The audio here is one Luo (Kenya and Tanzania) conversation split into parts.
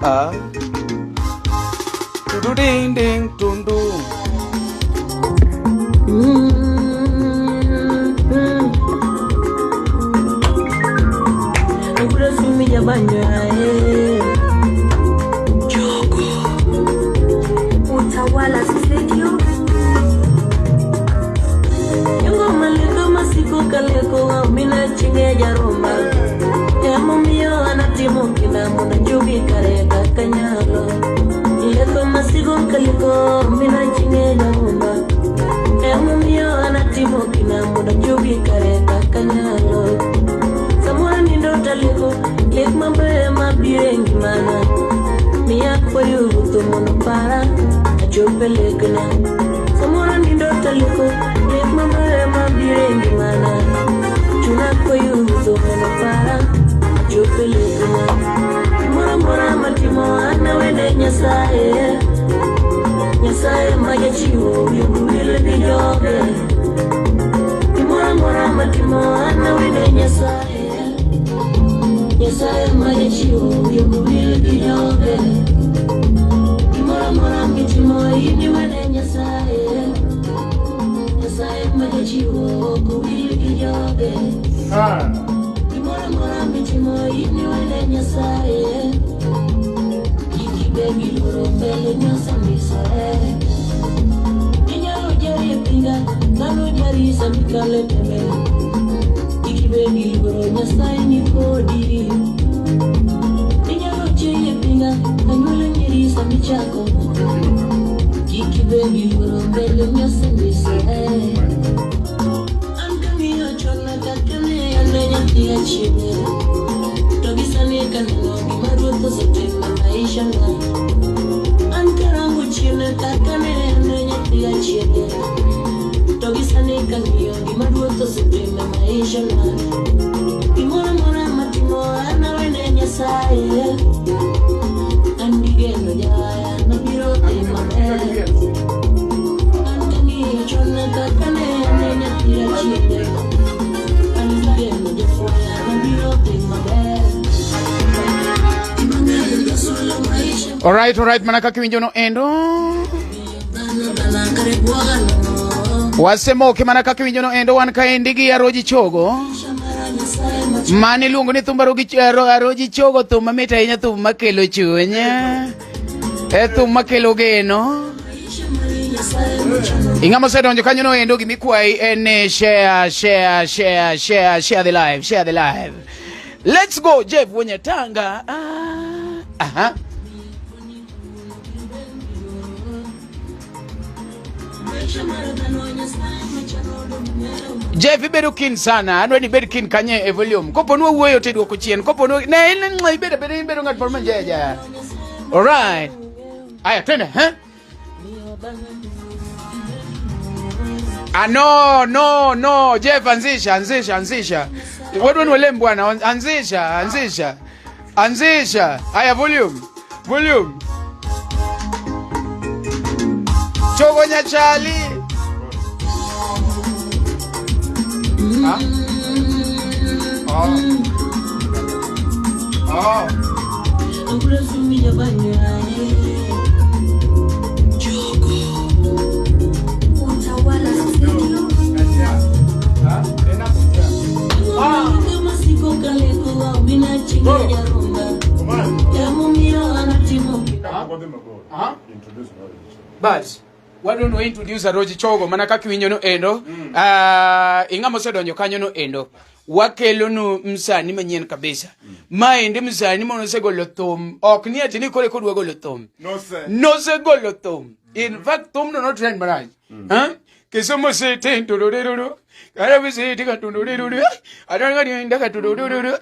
Ah. Tudu ding ding tundu. Utawala Studio. Samoro nindo taleko lek mabeyo mabiro e ngimana miya kwayo ruoth mondo para achop e lekna samoro nindo taleko lek mabeyo mabiro e ngimana chuna kwayo ruoth mondo para achop e lekna gimoro amora matimo an awene Nyasaye Nyasaye ma jachiwo wiye ok wil gi joge gimoro amora matimo an awene Nyasaye Nyasaye ma jachiwo wiye ok wil gi joge gimoro amora mitimo in iwene Nyasaye Nyasaye ma jachiwo ok wil gi joge gimoro amora mitimo in iwene Nyasaye kik ibed gi luoro mbele nyosandisore inyalo jari e pinga dhano jari sama ikalo e tembe kik ibed gi luoro Nyasaye ni kodi inyalo chieyi e pinga anyuola nyeri sama ichako kik ibed gi luoro mbele nyosandisore an kang'iyo chon kaka ne an e nyathi achiel to gi sani kaneno gima ruoth osetimo e maisha na an karango chien kaka ne an e nyathi achiel to gi sani kang'iyo gima ruoth osetimo e maisha na gimoro amora matimo an awene Nyasaye an gi geno jaya nabiro dhi maber an kang'iyo chon kaka ne an e nyathi achiel an gi geno jafwaya nabiro dhi maber Alright, mana kaka iwinjo no endo. Wasemoke mana kaka iwinjo no endo wan kaendi gi Aroji Chogo. Mane iluongo ni thum Aroji, Aroji Chogo thum mamit ahinya thum makelo chuny. E thum makelo geno. Ing'ama osedonjo kanyo no endo gimikwayi en ni share, share, share, share, share the live, share the live. Let's go Jeff Wenyatanga. Ah, aha. Jeff ibedo keen sana, adwa ni ibed keen kanye e volume. Kopo ni wawuoyo to iduoko chien, kopo ni ne in ibedo abedo ibedo ng'at moro manjeja. All right. Aya twende, eh? Ah, no, no, no. Jeff anzisha, anzisha, anzisha. Wadwa ni walem bwana, anzisha, anzisha. Anzisha. Aya volume. Volume. Chogo nyachali. Ha? Oh. Oh. Utawala Studio. Bas, wadwa ni introduce Aroji Chogo mana kaka iwinjo no endo. Ah, ing'ama osedonjo kanyo no endo. Wakelonu msani manyien kabisa. Maendi msani monosegolo thum. Ok ni ati ni kore kodwa golo thum. Nosegolo thum. In fact thumno no trend marach. Huh? Kisumu City turururu. Nairobi City katurururu. Adonga katurururu.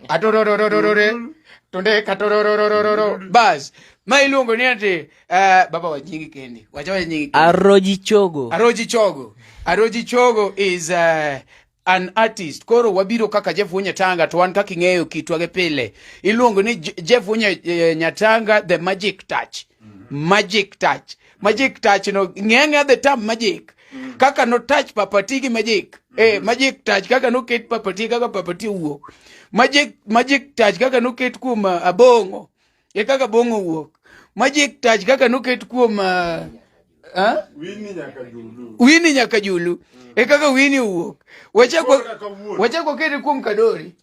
Aturururu. Tunde katurururu. Bas. Ma iluongo ni ati baba wa nyingi kendi. Wacha wa nyingi. kendi. Aroji Chogo. Aroji Chogo. Aroji Chogo is an artist. Koro wabiro kaka Jeff Nyatanga to wan kaka ing'eyo kitwa gi pile. Iluongo ni Jeff Nyatanga the magic touch. Magic touch. Magic touch no ng'e the term magic. Kaka no touch papati gi magic. Eh magic touch kaka no ket papati kaka papati owuok. Magic magic touch kaka no ket kuom abong'o. E kaka bong'o wuok. Magic touch kaka noket kuom Winnie nyaka julu. Winnie nyaka julu. E kaka Winnie owuok. Wachako Koro kawuono. wachako kete kuom Kadori.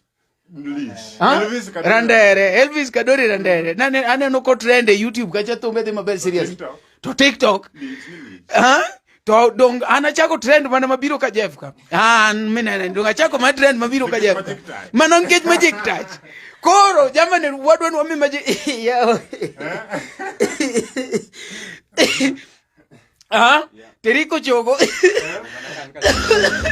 Lich. Ha? Elvis Kadori. Randere, Elvis Kadori Randere. Nane aneno ko trend e YouTube kacha thumbe dhi maber serious. TikTok. To TikTok. Lich ni lich. Ha? To dong an achako trend mana mabiro ka Jeff ka. An minene dong achako ma trend mabiro ka Jeff. ka. Magic touch. Mano nikech magic touch. Koro jamani wadwa ni wami magic yawa. Ah? Teriko chogo.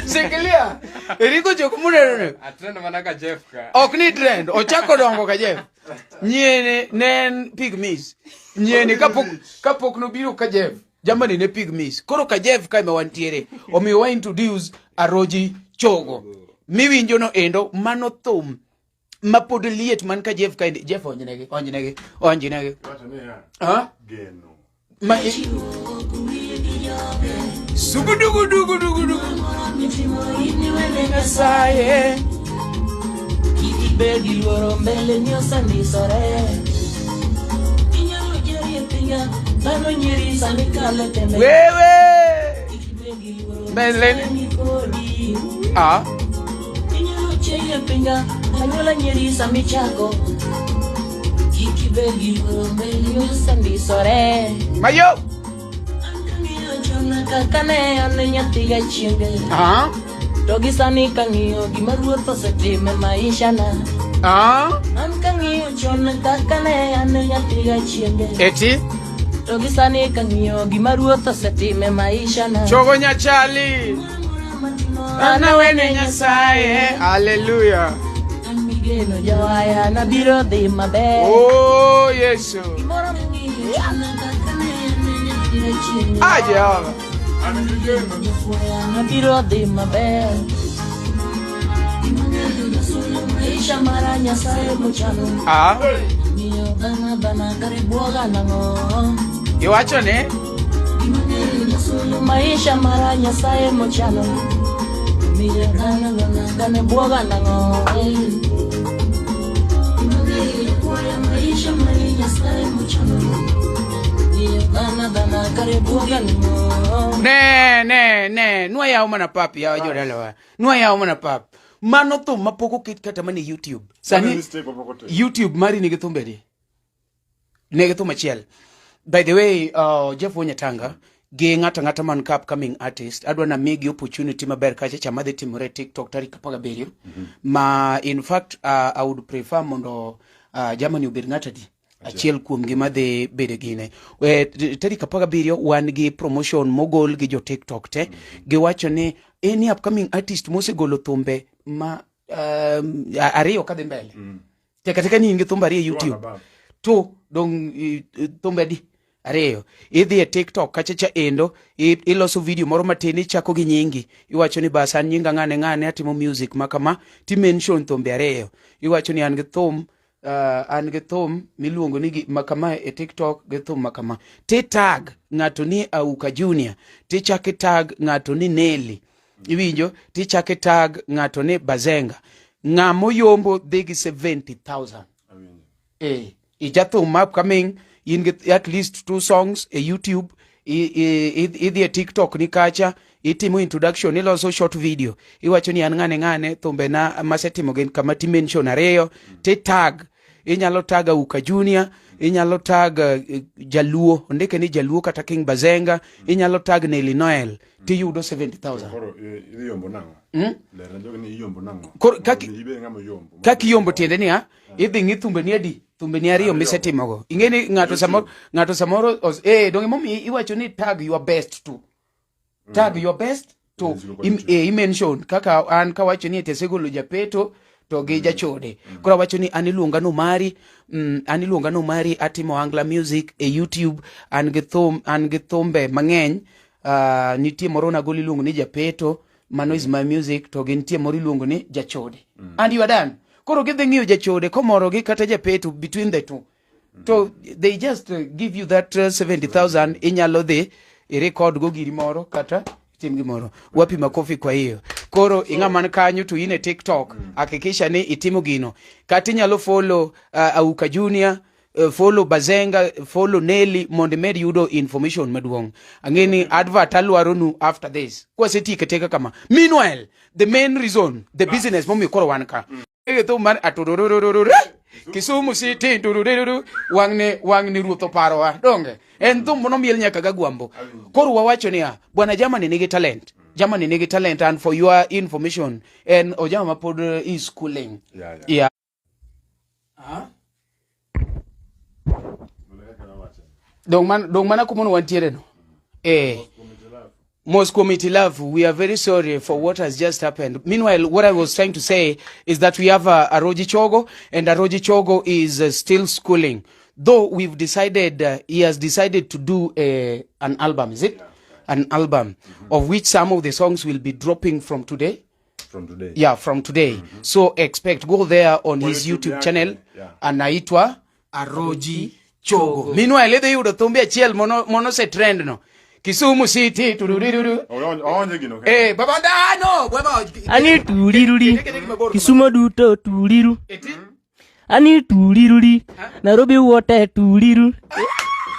Sikilia. Eriko chogo muneno ne. Atrend mana ka Jeff ka. Ok ni trend, ochako dongo ka Jeff. Nyiene ne en pygmies. Nyiene kapok kapok nobiro ka Jeff. Jamani ne pygmies. Koro ka Jeff ka ema wantiere. Omiyo wa introduce Aroji Chogo. Miwinjo no endo mano thum ma pod liet man ka Jeff kaendi. Jeff onjnegi, onjnegi, onjnegi. Iwacho niya, Ha? geno. Ma Sugudugu dugu dugu dugu. Nyasaye. Kik ibed gi luoro mbele ni osandisore. Inyalo jeri e pinya, dhano nyieri sani kale tembe. Wewe. Kik ibed gi luoro Mbele ni- Nyasaye ni kodi. Ah. Inyalo chiei e pinya, anyuola nyieri sama ichako. Kik ibed gi luoro mbele ni osandisore. Mayo. An kang'iyo chon kaka ne an nyathi gachienge. Ah. To gi sani kang'iyo gima ruoth osetimo e maishana. Ah. An kang'iyo chon kaka ne an nyathi gachienge. Eti. To gi sani kang'iyo gima ruoth osetimo e maishana. Chogo nyachali. An Anawene Nyasaye. Hallelujah. An migeno jawaya nabiro dhi maber. Oh, Yesu. Gimoro mang'iyo chon kaka ne an nyathi gachienge. Ah, Jehova. An gi geno. Jafwaya nabiro dhi maber. Gimang'eyo jasulo maisha mara Nyasaye mochano. Ah. Miyo dhana dhana kare buoga nang'o. Iwacho ni Gimang'eyo jasulo maisha mara Nyasaye mochano. Miyo dhana dhana kare buoga nang'o. Gimang'eyo jafwaya maisha mara Nyasaye mochano. Miyo dhana dhana kare buoga nang'o. ne ne ne nwayawo mana pap yawa jodalawa nwayawo mana pap mano thum mapok oket kata mana e youtube Mano sani mistake mapok otim. youtube mari nigi thumbe adi nigi thum achiel by the way jeff wonyatanga gi ng'ato ang'ata man ka upcoming artist adwa namigi opportunity maber kacha cha madhi timore e tiktok tarik 17 ma in fact I would prefer mondo Germany obed ng'ato adi achiel kuom gi madhi bedo gine tarik 17 wan gi promotion mogol gi jo tiktok te giwacho ni any upcoming artist mosegolo thumbe ma ariyo kadhi mbele teka teka ni in gi thumbe ariyo e youtube above. to dong thumbe adi ariyo idhi e tiktok kacha cha endo iloso video moro matin ichako gi nyingi iwacho ni bas an nyinga ng'ane ng'ane atimo music ma kama ti mention thumbe ariyo iwacho ni an gi thum an gi thum miluongo ni gi- ma kama e tiktok gi thum ma kama ti tag ng'ato ni Auka Junior tichako itag ng'ato ni Nelly iwinjo tichako itag ng'ato ni Bazenga ng'ama oyombo dhi gi 70000 Awinjo. Ijathum ma upcoming in gi at least two songs e youtube idhi e tiktok ni kacha itimo introduction iloso short video iwacho ni an ng'ane ng'ane thumbe na masetimo gin kama ti mention ariyo ti tag inyalo tag Auka Junior inyalo tag Jaluo ondike ni Jaluo kata King Bazenga inyalo tag Nelly Noel tiyudo 70000 Koro idhi yombo nang'o? Lerna jogi ni iyombo nang'o? Koro Mondo kaki- mi ibed ng'ama oyombo. kaka iyombo tiende niya idhi ng'i thumbe ni adi thumbe ni ariyo misetimogo ing'e ni ng'ato samoro ng'ato samoro donge momiyo iwacho ni tag your best to tag your best to Imention kod YouTube. I mention kaka an kawacho ni etesegolo japeto to gi jachode koro awacho ni an iluonga no mari an iluonga no mari atimo angla music e youtube an gi thum an gi thumbe mang'eny nitie moro nagolo iluongo ni japeto mano is my music to gi nitie moro iluongo ni jachode and you are done koro gidhi ng'iyo jachode komorogi kata japeto between the two to they just give you that 70000 inyalo dhi irecord go giri moro kata tim gimoro wapi makofi kwa hiyo koro ing'a man kanyo to in e tiktok hakikisha ni itimo gino kata inyalo follow Auka Junior Follow Bazenga, follow Nelly mondo imed yudo information maduong'. Ang'e ni advert alwaronu after this. Kwasetieke teka kama. Meanwhile, the main reason, the business momiyo koro wan ka. E thum mar aturururururu Kisumu City turururu wang'ni wang'ni ruoth oparowa donge en thum monomiel nyaka gagwambo koro wawacho niya bwana Germany nigi talent Germany nigi talent and for your information en ojama ma pod is schooling Yeah. Ah? Dong man dong mana kumono wantiere no. Eh. Moscow Love, we are very sorry for what has just happened. Meanwhile, what I was trying to say is that we have Aroji Chogo, and Aroji Chogo is still schooling. Though we've decided, he has decided to do an album, is it? Yeah. An album, of which some of the songs will be dropping from today. From today. Yeah, from today. So expect, go there on Kwa his YouTube YouTube yake, channel. yeah. Anaitwa Aroji Chogo. Meanwhile, idhi yudo thumbe achiel mono se trend no. Kisumu City, tururiruru. Oonje gino ka. Eh, baba ndano, baba. Ani turiruri. Kete kete mabor. Kisumo duto turiru. Eti? Ani turiruri. Nairobi wote turiru.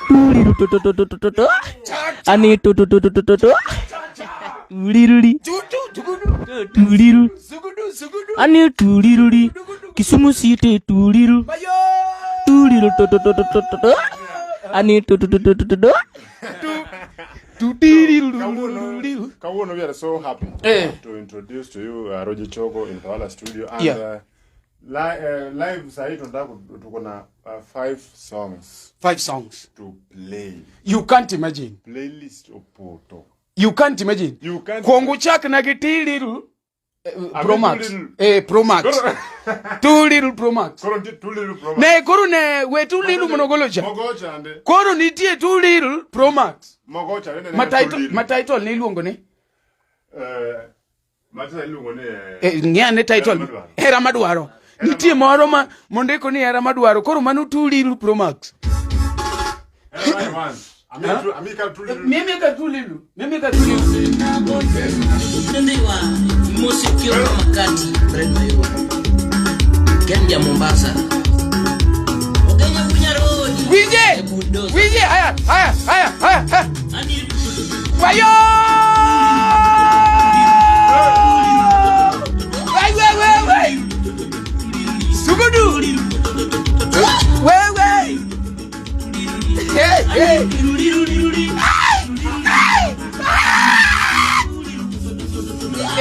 Turiru to to to to to to to. Ani to to to to to to to. Turiruri. Tutu, tugudu, Turiru. sugudu, sugudu. Ani turiruri. Kisumu City turiru. Bayo! Turiru to to to to to to to. Ani to to to to to to to. Tutiriru. Kawuono we are so happy Eh. to introduce to you Roji Chogo in Tawala Studio and Yeah. Live sahi tunataka tuko na 5 songs 5 songs. to play. You can't imagine. Playlist opoto. You can't imagine. You can't. Kuongo chak na gitiriru. Pro Max. Turiru. Pro Max. Turiru Pro Max. Koro nitie Turiru Pro Max. Ne koro ne we Turiru monogolocha. Mogocha ande. Koro nitie Turiru Pro Max. Mogocha ande. Ma title ni iluongo ni? Ma title iluongo ni Ng'e ane title. Hera Madwaro. Hera Madwaro. Nitie moro ma mondiko ni Hera Madwaro. Koro mano Turiru Pro Max. Hera Madwaro. Amika Turiru. Mimi ka Turiru. Mimi ka Turiru. Ndiwa Mosikio Makati Fred Mayua Kenya Mombasa Okenya Bunyarodi Wije! Wije! Haya, haya, haya, haya, haya. Wayo! Wai, wai, wai, wai. Sugudu! Wai, wai. Hey, hey. Ai! Ai!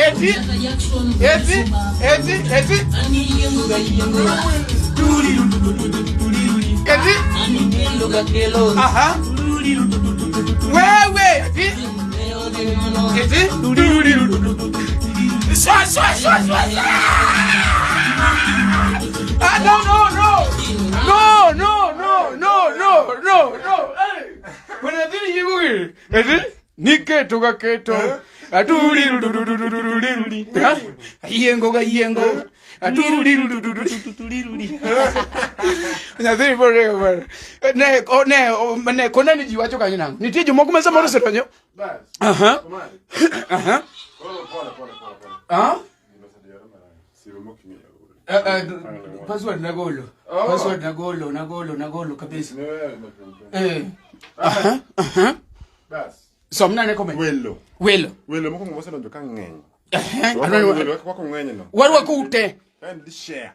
Eti? Eti? Eti? Eti? Eti? Aha. Wewe, eti? Eti? Swa, swa, swa, swa, swa. Ah, no, no, no. No, no, no, no, no, no, no. Hey. Kuna dhini yibugi. Eti? Niketo gaketo. Aturirududududududu. Ha? Ayengo gayengo. Aturirududududududu. Nyathi bore bore. Ne o ne o ne kona ni jiwacho kanyo nang'o? Nitie jomoko ma samoro osedonjo. Bas. Aha. Omari. Aha. Pole pole pole pole pole. Ah? Sirumo king'iyo. Password nagolo. Oh. Password nagolo, nagolo, nagolo kabisa. Ne wewe. Aha. Aha. Bas. Somna ne comment. Welo. Welo. Welo mokwongo mosedonjo ka ng'eny. Aha. Welo wako ng'eny no. Warwako ute. And share.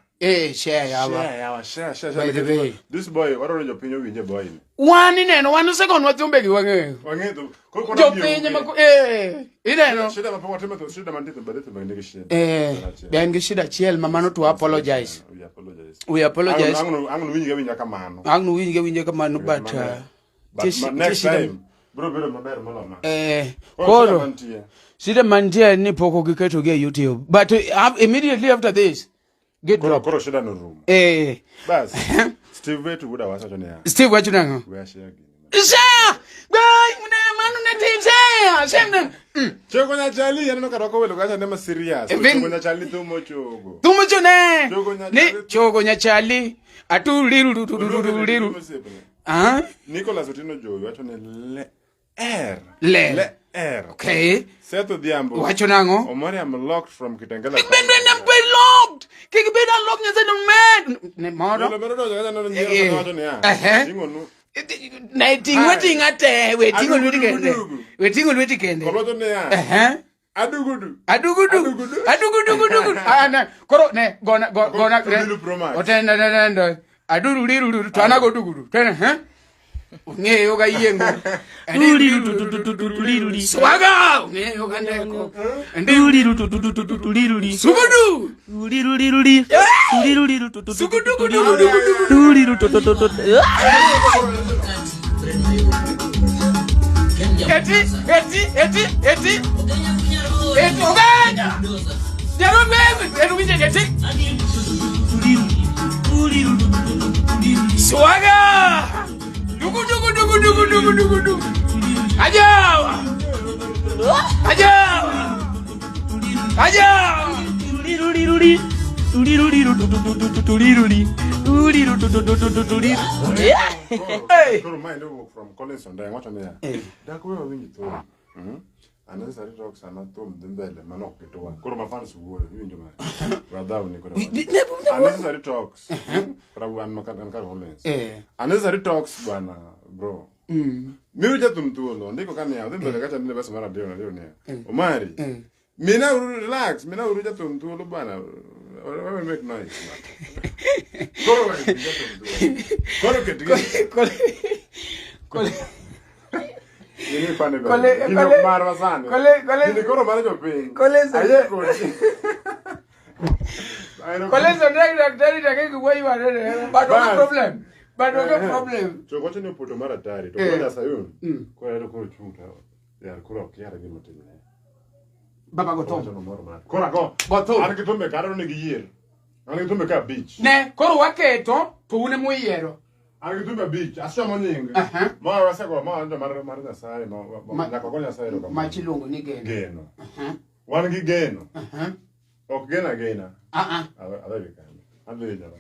Share yawa. Share yawa, share, share, By share. the way. This boy, wadwaro jopiny owinje boy ni. Wan ineno, wan osegonwa thumbe gi wang'eyo. Wang'eyo to koro koro Jopiny ma ineno. Shida ma pok watimo to shida mantie to bade to bende gi shida. Be en gi shida achiel ma mano to apologize. We apologize. We apologize. Ang' winj ga winja kamano. Ang' winj ga winja kamano but But next time bro bedo maber molo ma. Koro shida mantie ni pok giketo gi e YouTube. But immediately after this get Koro drop. koro shida no rumo. Bas. Steve wetu wuda wacho niya. Steve wacho nang'o? We share gini. Share! Bai, mune mano ne tim share! Share ne. Chogo nyachali aneno ka rwako welo kacha ne ma serious. Chogo nyachali thumo chogo. Thumo chogo ne. Chogo nyachali. Ni chogo nyachali. Atuliru tu tu tu tu liru. Ah? Nicholas Otieno Jowi wacho ni le er. Le. Le. R. Okay. Seth Odhiambo. Wacho nang'o? Omari, I'm locked from Kitengela. Kik bed ni be locked. Kik bed unlocked Nyasaye no med. Ne moro. Welo moro donjo kacha neno nyiero Eh, wacho niya. ehe. Ting'o nu. Ne ting'o Hi. ting'a te, we ting'o lweti kende. Adugudugu. We ting'o lweti kende. Kod wacho niya. Ehe. Adugudu. Adugudu. Adugudu. Adugudugudugu. Ah, ne. Koro ne gona gona. Tubilu Pro Max. Oten ne ne ne. Adururiru to anago dugudu. Tene he. Ong'eyo ga yiengo. Turiru tu tu tu tu tu turiruri. Swaga! Ong'eyo ga ndeko. Ndi Turiru tu tu tu tu tu turiruri. sugudu. Turiruri. Turiruri tu tu tu tu Sugudugudugudugudu. Turiru tu tu tu tu. Eti, eti, eti, eti. Eti ogenya. Jaro meme, eti winje eti. Swaga! Dugu dugu dugu dugu dugu dugu dugu. Ajawa! Ajawa! Ajawa! Turiruri. Turiruri tu tu tu tu tu turiruri. Turiru tu tu tu tu tu turiru. Hey! Koro mae nowuok from Collins Ondeng wacho niya. Dak we wawinj thum. Unnecessary talk sama thum dhi mbele manok gitwa. Koro ma fans wuoyo iwinjo ma. Wadhaw ni koro. Unnecessary talks. Koro an maka an kar Collins. Eh. Unnecessary talks bwana bro. Miru jathum thuolo ndiko kaniya dhi mbele kacha nile bas mar adio adio niya. Omari. Mina uru relax, mina uru jathum thuolo bwana. Wewe make noise bwana. Koro wewe jathum thuolo. Koro ket gi. Kole kole Gini pane bene. Kole- Gini kole- ok marwa sani. kole- kole- Gini koro mar jopiny. Kole- Ayie kodi. Ahero kole sondek daktari take giwuoyi wanene. But onge Bas. problem. But onge Eh, eh. problem. To wacho ni opoto mar atari. To Eh. koro ja Sayun. Koro ero koro chung' to yar koro ok yar gima timne. Baba go Owacho thum. ni omor mar. Koro ago. Go thum. An gi thumbe ka adwaro ni giyier. An gi thumbe ka abich. Ne, koro waketo to un ema uyiero. An gi thumbe abich. Asomo nying. Aha. Ma wasego ma wanjo mar mar Nyasaye ma Ma- nyaka go Nyasaye erokamano. Mach iluongo ni geno. Geno. Aha. Wan gi geno. Aha. Ok geno agena. Ah ah. Awe gi kanyo. Adhi hinyora.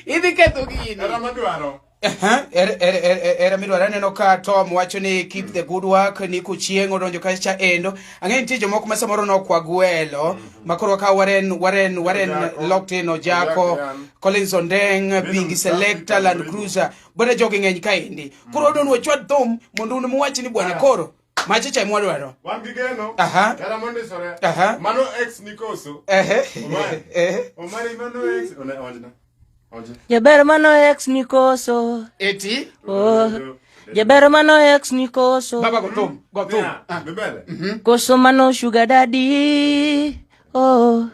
Idhi ketho gini. Hera madwaro. Aha, ere ere ere ere midwaro aneno ka Tom wacho ni keep the good work ni kuchieng' odonjo kacha endo ang'e nitie jomoko ma samoro nokwagwelo ma koro ka waren waren waren Ojako. locked in Ojako Ojako, yan. Collins Ondeng Big Selector Land Cruiser bwana jogi ng'eny kaendi koro wadwa ni wachwad thum mondo un muwach ni bwana koro macha cha mwadwaro Wan gi geno. Aha. Hera mondisore. Aha. Mano ex nikoso. ehe Omari. ehe Omari mano ex. One onjna. Onjna. Jaber mano ex ni koso. eti Oh. Jaber mano ex ni koso. baba go thum go thum Niya, Ah. dhi mbele. Koso mano sugar daddy. Oh.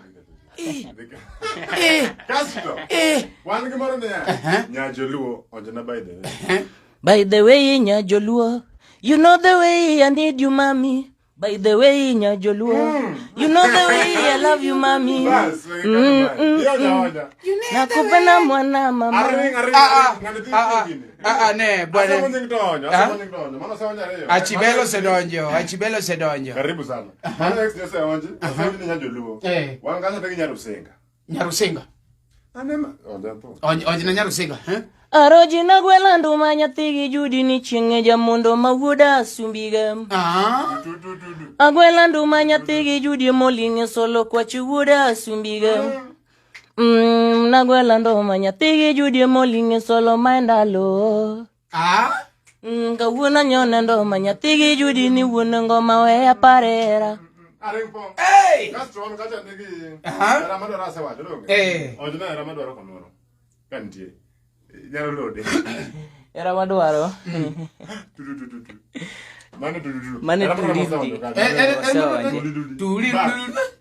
eh Kasto. eh Wan gi moro niya. Nya joluo onjna by the way. By the way, Nyajoluo, you know the way I need you, mommy. By the way, Nyajoluo, you know the way I love you, mommy. Bas, weke kanyo bye. Hiyo oja oja. Nakupenda mwana mama. Aring aring. ah ah Ng'ani dhi ah gini. ah ah ne bwana Asemo nying to onjo. Ah? Asemo nying to onjo. Mano oseonjo ariyo. Achibelo osedonjo, Achibelo osedonjo. Karibu sana. Mano ex oseonji. Oseonji ni nya joluo. Eh. Wan kacha to gi Nyarusinga. Nyarusinga. Anema. Onja tho. Onj onjna Nyarusinga, eh? Aroji nagwela nduma nyathigi Judi ni chieng'e jamondo ma wuoda asumbiga. Ah. Tu tu tu tu. Agwela nduma nyathigi Judi moling'e solo kwach wuoda asumbiga. Nagwela nduma nyathigi Judi moling'e solo ma ndalo. Ah. Kawuono anyone nduma nyathigi Judi ni wuon ngoma weya parera. Aring pong. Hey! Kasto wan kacha nigi. Aha. Hera madwaro asewacho donge. Eh. Onjna hera madwaro kamoro. Ka nitie. Nyalo lode. Hera madwaro. Tu tu tu tu tu. Mano tu tu tu. Mano Hera madwaro tu, tu, oseonjo tu. kanyo. Eh, eh, eh, Oseonjo. Tu, tu, tu. Turi- Bas.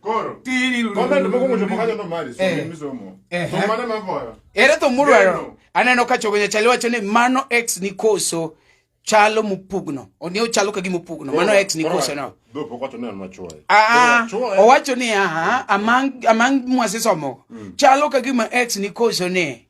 Koro. Tiri- Comment moko mochopo kanyo no mari. Eh. Somo misomo. Eh. Thum mane magoyo. Ere thum mudwaro? Geno. Aneno ka chogo nyachali wacho ni mano ex ni koso chalo mopugno. Oni chalo ka gima opugno. Mano ex ni koso no. Dho pok wacho ni an machuoye. Ah, Koro wachuoye. owacho ni aha, among among mwasesomo. Chalo ka gima ex ni koso ni.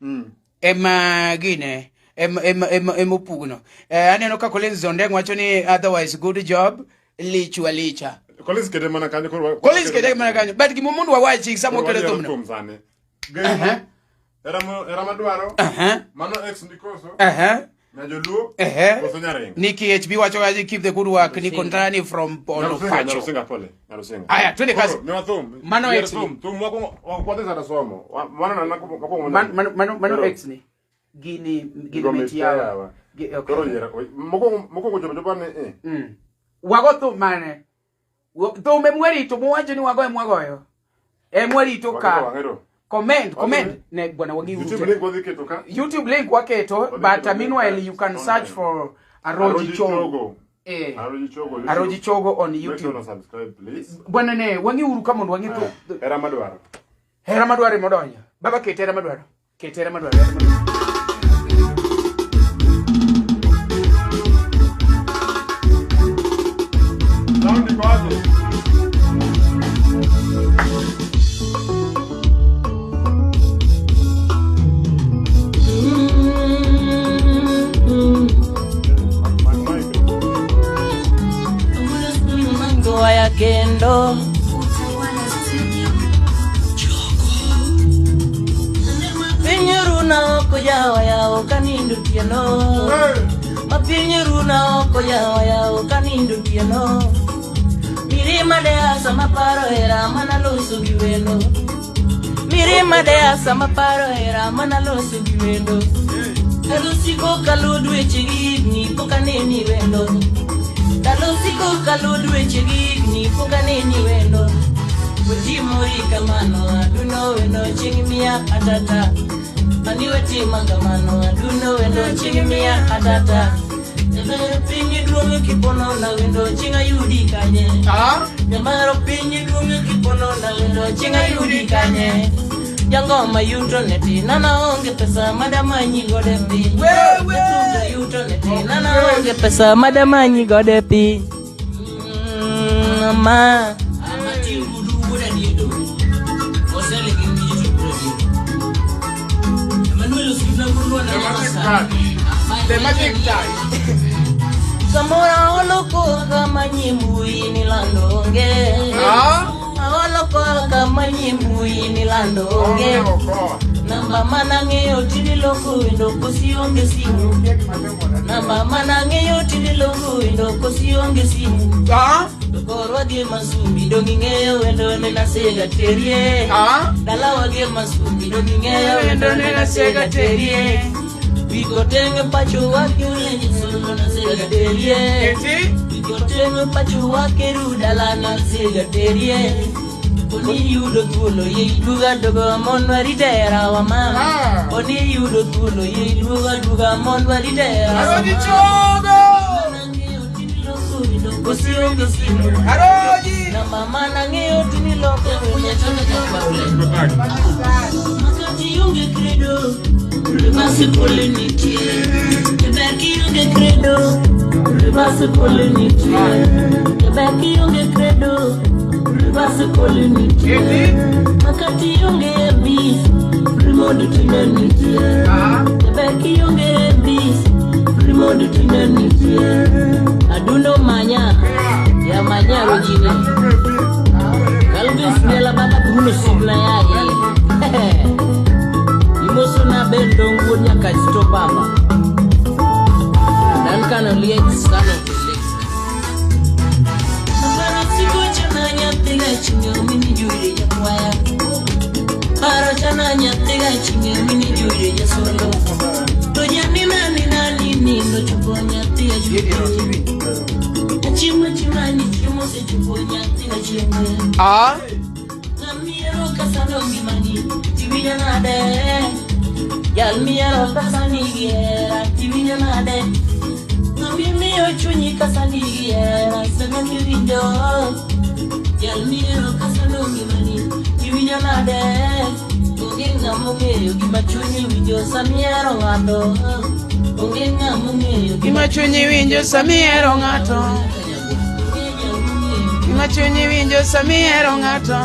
Ema gine ema ema ema ema opugno. Eh, aneno ka Collins Ondeng wacho ni otherwise good job lichwa licha. Collins kete mana kanyo koro. Collins kete mana kanyo. But gima mondo wawachi sama Koro wakelo wayiero thumno. thum sani. Geno. Hera madwaro. Aha. Mano ex ndikoso. Aha. Na joluo. Ehe. Koso nyaringo. Nikki HB wacho kaji keep the good work ni Kontrani from Bondo Nyarusinga, Pacho. Nyarusinga pole. Nyarusinga. Aya, twende kazi. Koro, miwa thum. Mano Yier ex ni. thum. Thum wako wakwadhi sana somo. Mano na nako wako Mano mano mano Koro, ex ni. Gini gini Gomit miti yawa. yawa. Okay. Koro yier. Moko moko chopo chopo ni eh. Wago thum mane? Thum e mwarito muwacho ni wagoyo mwagoyo. E mwarito Waketo ka. wang'ero. Comment, comment. Ne bwana wagi YouTube link wadhi keto ka. YouTube link waketo, Wadhi but keto link meanwhile ka. you can search for Aroji Aroji Chogo. Chogo. Eh. Aroji Chogo. YouTube. Aroji Chogo on Make sure YouTube. to subscribe please. Bwana ne wang'iuru ka mondo wang'i Ah, Hera madwaro. Hera madwaro emodonjo. Baba ket hera madwaro. Ket hera madwaro. Hera madwaro. Sound iko wapi? Mic, mic. Ndoa ya kendo piny runa oko yawa yawo kanindo tieno Hey! ma piny runa oko yawa yawo kanindo tieno mirima de asa maparo hera mana loso gi wendo mirima de asa maparo hera mana loso gi wendo ndalo siko kalo dweche gi higni pok aneni wendo ndalo siko kalo dweche gi higni pok aneni wendo wetimori kamano aduno wendo chieng' miya atata ani wetima kamano aduno wendo chieng' miya atata Nyamero piny duong' kiponona wendo chieng' ayudi kanye Ah? Nyamaro piny duong' kiponona wendo chieng' ayudi kanye Jangoma yuto ne tin an aonge pesa madamanyi godo e piny Wewe! Jathum yuto ne tin an aonge pesa madamanyi godo e piny Ma The magic time. Samoro aolo koka manye mbui ni lando onge Ah? Aolo koka manye mbui ni lando onge Onge okoa. Namba manang'eyo tindi loko wendo kosi onge simu Namba manang'eyo tindi loko wendo kosi onge simu Ah? To korwa gi masumbi dong ing'eyo wendo ne nasega terie Ah? Dalawa gi masumbi dong ing'eyo wendo ne nasega terie Wiko tenge pacho wake ule nasega terie Eti? Wiko tenge pacho wake ru dala nasega terie Oni yudo thuolo ye iduoga duoga mon warite herawa ma Ah. Oni yudo thuolo ye iduoga duoga mon warite herawa Aroji ma Chogo! Kosi onge simu Aroji! Na mama nang'eyo tini loko Makati onge credo Ribasi pole nitie Kebaki onge credo Ribasi pole nitie Kebaki onge credo Ribasi pole nitie Eti? Makati onge bis Remote tinde nitie Ah? Kebaki onge bis Remote tinde nitie Adundo manya Ya manya rojine Kalbis miela baba Bruno Sigla yaye Imoso na bendo wuod nyaka to bamba Duncan Oliech son of Felix Paro siko chana nyathi gaching'e mini jure jakwaya Paro chana nyathi gaching'e mini jure jasolo To jani nani nani nindo chopo nyathi achuo Chiemo chimani chiemo osechopo nyathi achiemo Ah? Ng'amiero kasano ngimani tiwinjo nade Jal miero kasa nigi hera tiwinjo nade Ng'amimiyo chunyi kasa nigi hera sama miwinjo Jal miero kasano ngimani tiwinjo nade Onge ng'ama ong'eyo gima chunyi winjo samihero ng'ato Onge ng'ama ong'eyo Gima chunyi winjo samihero ng'ato. Onge ng'ama ong'eyo Gima chunyi winjo samihero ng'ato.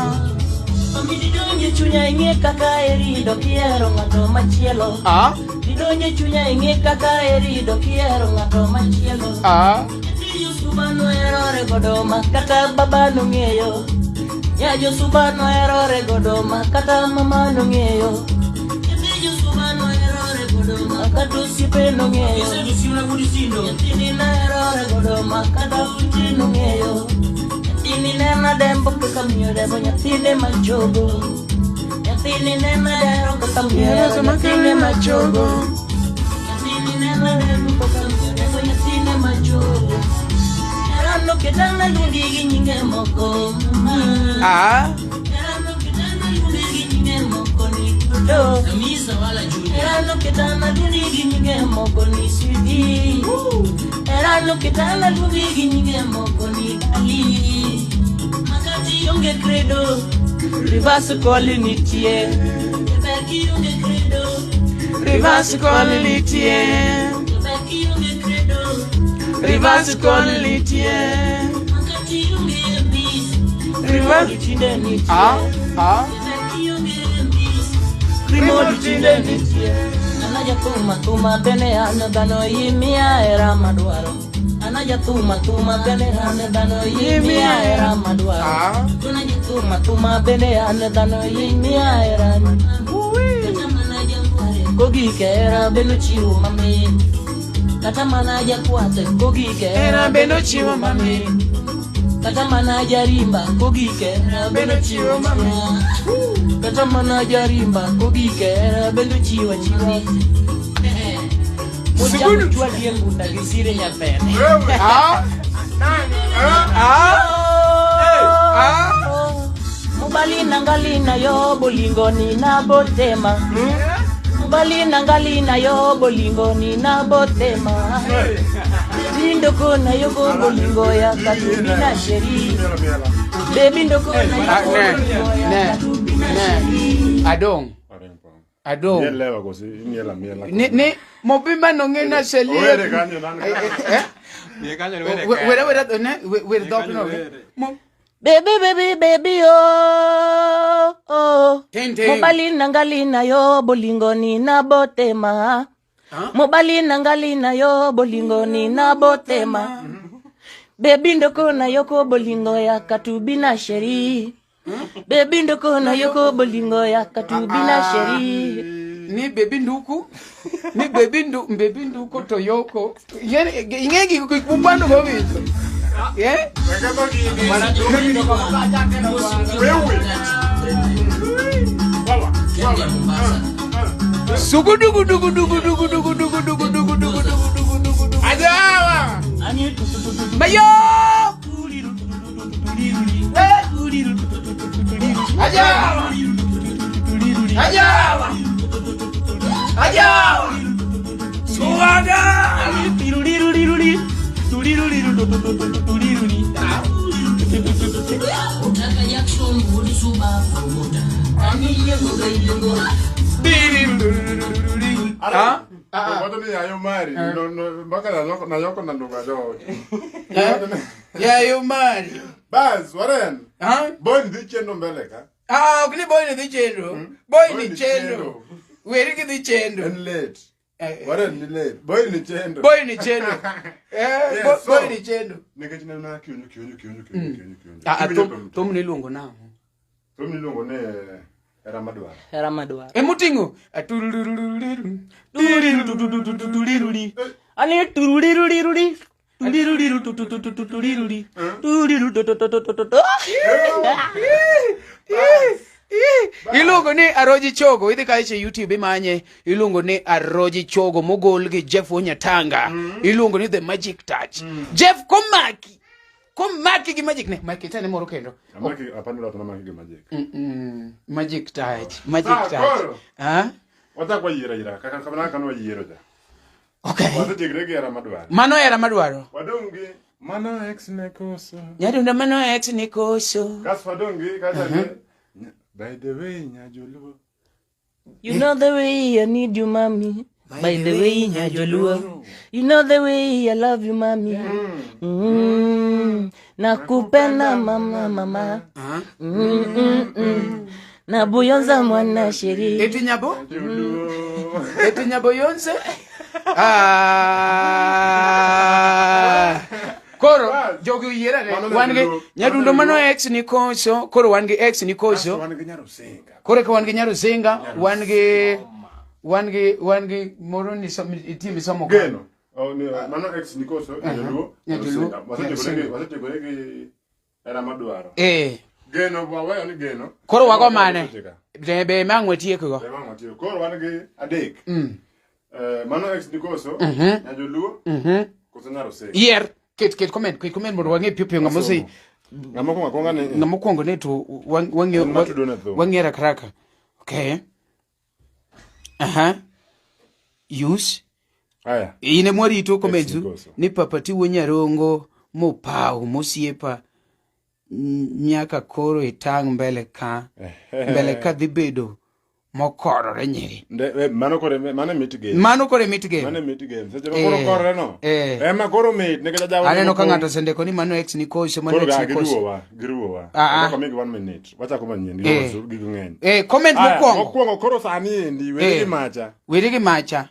Omi didonje chunya ing'e kaka eri dok ihero ng'ato machielo Ah? Didonje chunya ing'e kaka eri dok ihero ng'ato machielo Ah? Nyathi Josuba noherore godo ma kata baba nong'eyo Nya Josuba noherore godo ma kata mama nong'eyo Nyathi Josuba noherore godo ma kata osiepe be nong'eyo. Nyathini naherore godo ma kata uchi nong'eyo. Nyathini ne nadembo kaka miyo dembo nyathine machogo. Nyathini ne nadero kaka miyo dero nyathine machogo. Nyathini ne nadembo kaka miyo dembo nyathine machogo. Herano ketana luongi gi nyinge moko. Ah. Herano ketana luongi gi nyinge moko ni Dodo. Herano ketana luongi gi nyinge moko ni Sweetie. Herano ketana luongi gi nyinge moko ni Ali. Makati onge credo, reverse call nitie. Beki onge credo, Reverse call nitie. Beki onge credo, Reverse call nitie. Makati onge mbis, Reverse- tinde nitie. Ah, ah. Beki onge mbis, Remote tinde nitie. Anaja thuma thuma bende an dhano imiya hera madwaro. Anaja thuma thuma bende an dhano imiya hera madwaro. Ah. Anaja thuma thuma bende an dhano imiya hera madwaro. Kata mana jakware kogik e hera bende ochiwo mamit. Kata mana jakwath kogik e Hera bende ochiwo mamit. Kata mana jarimba kogik e hera bende ochiwo mamit. Kata mana jarimba kogik e hera bende ochiwo achiwa. Mochako chwadi e ngunda gi sire nyapene. Ah. Ah. Ah. Mobali nangali na yo bolingo ni na botema. Mobali nangali na yo bolingo ni na botema. Baby ndoko na yo ko bolingo ya katubi na sheri. Miela miela. Baby ndoko na yo Ah, ko ne, bolingo ya ne, katubi na ne. sheri. Adong. Areng pa. Adong. Mielewa kosi miela miela. Ni mobimba nong'e na selie. Owere kanyo nan. Eh? Wera wera ne wer dhok no. Mo Baby baby baby oh oh. Ting, ting. Mobali nangali na yo bolingo ni na botema. Huh? Mobali nangali na yo bolingo ni na botema. Baby ndoko na yoko bolingo ya katubi na sheri. Baby ndoko na yoko bolingo ya katubi na sheri. Ni baby nduku. Ni baby ndu baby nduku to yoko. Yene ing'e gik mupando go winjo. Eh? Weketho gini. Wewe. Wawa. Wawa. Sugu dugu dugu dugu dugu dugu dugu dugu dugu dugu dugu dugu dugu dugu. Ajawa. Mayo! Ajawa! Ajawa! Ajawa! Suwaga! Ah? Wato ni yayo mari. No no mpaka nayoko nayoko na nduga jo. Yayo mari. Bas, Warren. Ha? Boy dhi chendo mbele ka. Ah, ok ni boy ni dhi chendo. Boy Boy ni ni chendo. chendo. Weri gi dhi chendo. En late. Eh, Warren ni late. Boy ni chendo. Boy ni chendo. Eh, Yes, boy ni chendo. Nikech ne na kionjo kionjo kionjo kionjo kionjo kionjo. Ah, ah, Kiwinjo thum thum. thum ni iluongo nang'o? Thum ni iluongo ni hera madwaro. Hera madwaro. Emoting'o atululululu. Ani tururiruriri. Turiruriru tututututuriruri. Turiru tutututututu. Iluongo ni Aroji Chogo, idhi kae e YouTube imanye, iluongo ni Aroji Chogo mogol gi Jeff Onyatanga. Iluongo ni The Magic Touch. Jeff komaki. Komaki gi magic ne, maki tane moro kendo. Amaki apani lot na maki gi magic. Magic Touch, Magic Ah, Touch. koro. Ah? Wachak wayiero ayira kaka kamano kaka wayiero cha. Okay. Wasetiekre gi hera madwaro. Mano hera madwaro. Wadong' gi mano ex ne koso. Nyadunda mano ex ni koso. Kasto wadong' gi kacha gi By the way, Nyajoluo. You know the way I need you, mommy. By the way, Nyajoluo. You know the way I love you, mommy. Nakupenda mama mama. Nabuyonza mwana sheri. Eti nyabo? Joluo. Eti nyabo yonse? Ah. Koro jogi oyiera ne. Mano Wan gi Nyajoluo. nyadundo mano ex ni koso, koro wan gi ex ni Kasto koso. wan gi Nyarusinga. Koro ka wan gi Nyarusinga, wan gi Wan gi wan gi moro ni itie misomo ka. Geno. Oh, ni, mano ex nikoso nyajaluo. Nyajaluo. Wasetiekore wasetiekore gi hera madwaro. Eh. Geno waweyo ni geno. Koro wago mane? Be be ma ang' watiekgo. Be ma watieko. Koro wan gi adek. Eh, mano ex nikoso nyajaluo. Koso nyaroseko. Yier ket ket comment ket comment mondo wang'e piyo piyo ng'ama ose Ng'ama okuongo akwonga ni ng'ama okuongo ne to wang'eyo En matudo ne thum. wang'eyo haraka haraka. Okay. Aha. Use. Aya. In ema warito comments Nikoso. ni Papa Tiwo Nyarongo mopaw mosiepa nyaka koro itang' mbele ka mbele ka dhi bedo mokorore nyiri. Mano kore mano e mit game. Mano kore mit game. Mano e mit game. Seche ma koro korore no. Eh. Ema koro mit nikech ajawa. Aneno ka ng'ato osendiko ni mano ex ni koso mano Koro ex ga ni koso. giruowa, giruowa. Ah, ah. Wachako migi 1 minute. Wachako manyien Eh. gigo gigo ng'eny. Eh, comment Aya, mokwongo. Mokwongo koro sani endi weri Eh. gi macha. Weri gi macha.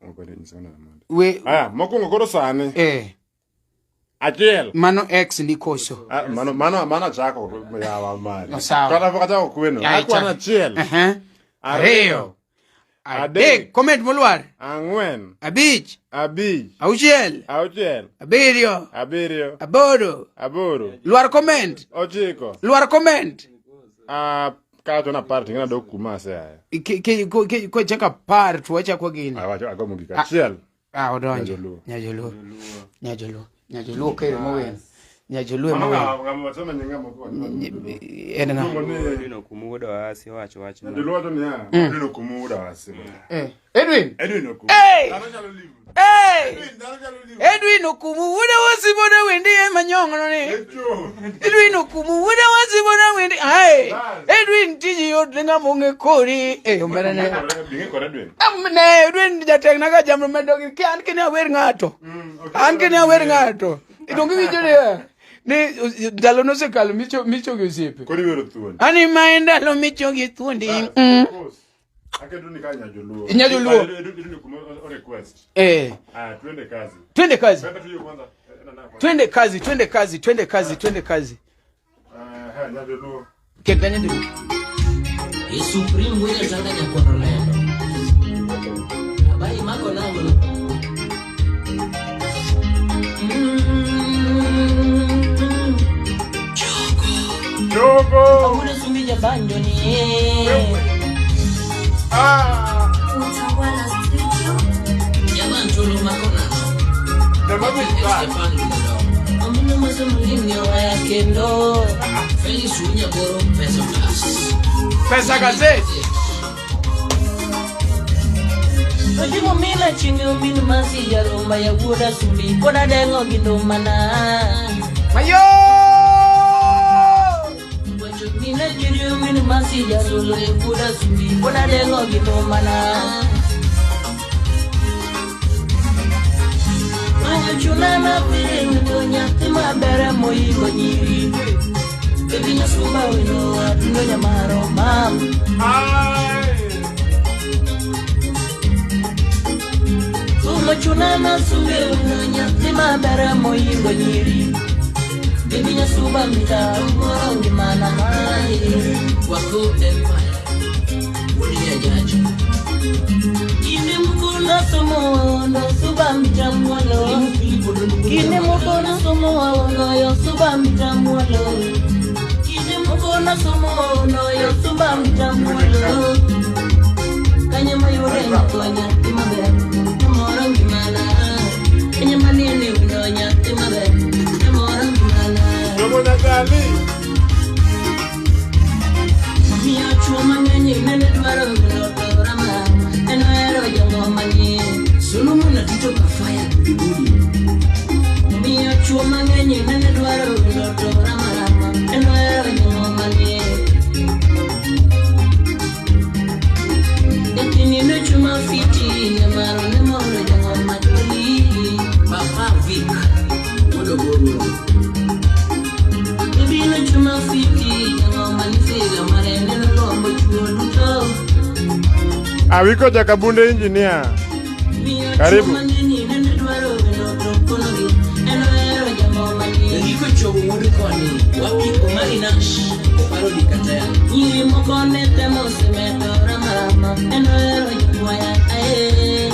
Ok, weri nyisa neno mondo. We Aya, mokwongo koro sani. eh Achiel. mano ex ni koso. Ah, mano mano mano achako yawa mari. No, sawa. Kata pok achako kweno. Ya, Akwano ichako. achiel. Aha. Ariyo. Adek. Adek. Comment molwar. Ang'wen. Abich. Abich. Auchiel. Auchiel. Abiriyo. Abiriyo. Aboro. Aboro. Lwar comment. Ochiko. Lwar comment. Ah, kawacho na apar ting'ena dok kuma aseaye. Kochako apar to wachako gini. Awacho ago mogik achiel. Ah, odonjo. Nyajoluo. Nyajoluo. Nyajoluo. Nyajoluo kere mowen. Nyajoluo Mano mowen. ng'a ng'a wasema nyinga moko. En ng'a? Luongo ni Edwin Okumu wuod Oasi owacho wach no. Nyajoluo wacho niya, Edwin Okumu wuod Awasi. Eh. Edwin. Edwin Okumu. Hey! Dhano nyalo liwo. Hey! Edwin, dhano nyalo liwo. Edwin Okumu wuod Awasi bona wendi e manyong'no ni. Echo. Edwin Okumu wuod Awasi bona wendi. Ai. Edwin tiji yot ne ng'ama ong'e kori. Eh, omera ne. Bing'e kod Edwin. Ne, Edwin jatek na ka jamno medo gi ki an kine awer ng'ato. An kine awer ng'ato. Donge iwinjo ni ni ndalo nosekalo micho micho gi osiepe. Koro iwero thuon. Ani ma en ndalo micho gi thuondi. Of course. Aketo ni ka Nyajoluo. Nyajoluo. Edwin Okumu o request. Eh, Ah, twende kazi. twende kazi. Pepe tuyo kwanza. Eh, na, na, kwanza. Twende kazi, twende kazi, twende kazi, twende kazi. Ah, Nyajoluo. Ket na Nyajoluo. E Supreme William Tanga Nyakwar Olendo. Habari mako nango no. Chogo. Awuono sumbi jabanjo ni Ah. Utawala Studio. Jabanchulo mako nango. Jamaa Stefan Ludo. Amino masomo waya kendo. Felix Unyagoro pesa plus. Pesa gazeti. Ojimo mila chini ominu masi ya rumba ya wuoda sumbi koda dengo gi ndumana. Mayo! Wacho mila chini ominu masi ya solo ya wuoda sumbi koda dengo gi ndumana. Chuna na pili ndo nyathi maber moingo nyiri. Baby nyasumba wino adundo nyamaro mam. Ai. Sumo chuna na sumbe wino nyathi maber moingo nyiri. Baby nyasumba mita moro ngimana mai. Wako Empire. Wuod Nyajacho. Kinde moko nasomo ndo suba mtamwolo. Kinde moko nasomo ndo yo suba mtamwolo. Kinde moko nasomo ndo yo suba mtamwolo. Kanye mayude mako nyathi maber, moro ngimana. Kanye manene ndo nyathi maber, moro ngimana. Chogo Natali. Miyo chuo mang'eny nene dwaro loto rama en ohero jangoma ni Solomon Atito Kafaya Gudi. Miyo chuo mang'eny nene dwaro loto rama rama en ohero jangoma ni Nyathini nochuma fiti nyamaro ne moro jangoma doli Papa Vic Wuod Ogogo. Ibino chuma fiti jangoma ni figa mare neno lombo chuo duto. Awiko Jakabunde engineer. Karibu. Giko chogo wuod koni, wapi Omari Nash, parodi kata nyiri moko ne temo osemedo ramarama, en ohero jomwaya ae.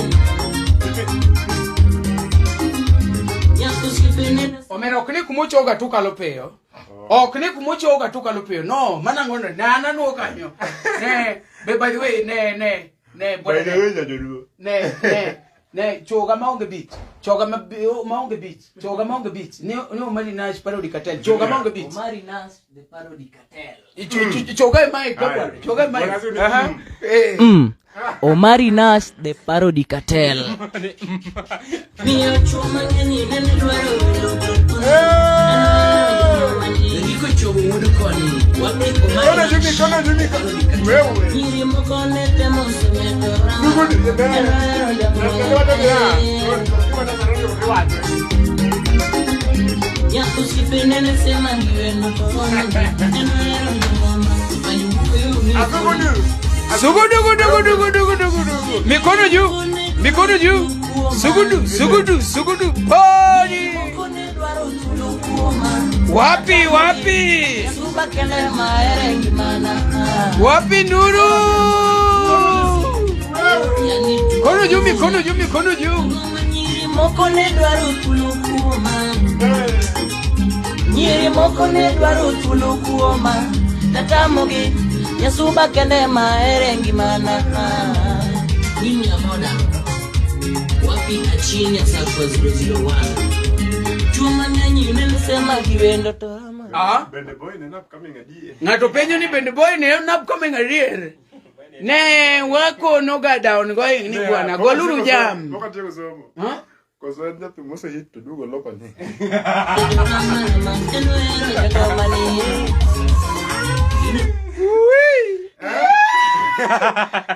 Nyako osiepene Omera ok ni kumochoga to kalo piyo. Ok ni kumochoga to kalo piyo. No, mana ngono na nanuo kanyo. Ne, be by the way, ne ne ne By the way, Jajoluo. ne ne ne choga maonge beat. Choga ma maonge beat. Choga maonge beat. Ne ne Omari Nash parody cartel. Choga maonge beat. Omari Nash, the parody cartel. Choga e mic kabwana. Choga e mic. Aha. Eh. Omari Nash, the parody cartel. Miyo chuo mang'eny nene dwaro wendo Giko chogo wuod koni, wapi Omari Kono Jimmy, Nash, kono Jimmy, parody cartel. Wewe. Nyiri moko ne temo osemedo Dugu rama, ni en ohero jamwaya ae. Nyako osiepene ne sema gi wendo to ono en ohero jomama. Ayubuyo Sugudu gudu gudu gudu gudu gudu. Mikono juu. Mikono juu. Sugudu sugudu sugudu. Party. Moko ne dwaro thuolo kuoma. Wapi wapi? Suba kende mahere ngimana. Wapi nuru? Yani Mikono juu, mikono juu, mikono juu. Nyiri moko ne dwaro thuolo kuoma. Nyiri moko ne dwaro thuolo kuoma. Tatamogi Nyasuba kende mahere ngimana. Mimi ya boda. Wapi achini ya Sakwa 001. Chuo mang'eny nenisema giwendo to ama. Ah, Bende boy ne upcoming adie. ng'ato penjo ni bende boy ne en upcoming adier. Ne wakono ga down going ni bwana goluru jam. Pok atieko somo. Ha? Koso en jathum mose hit to duogo loko nying. Mama, en ohero jagomani. Ui.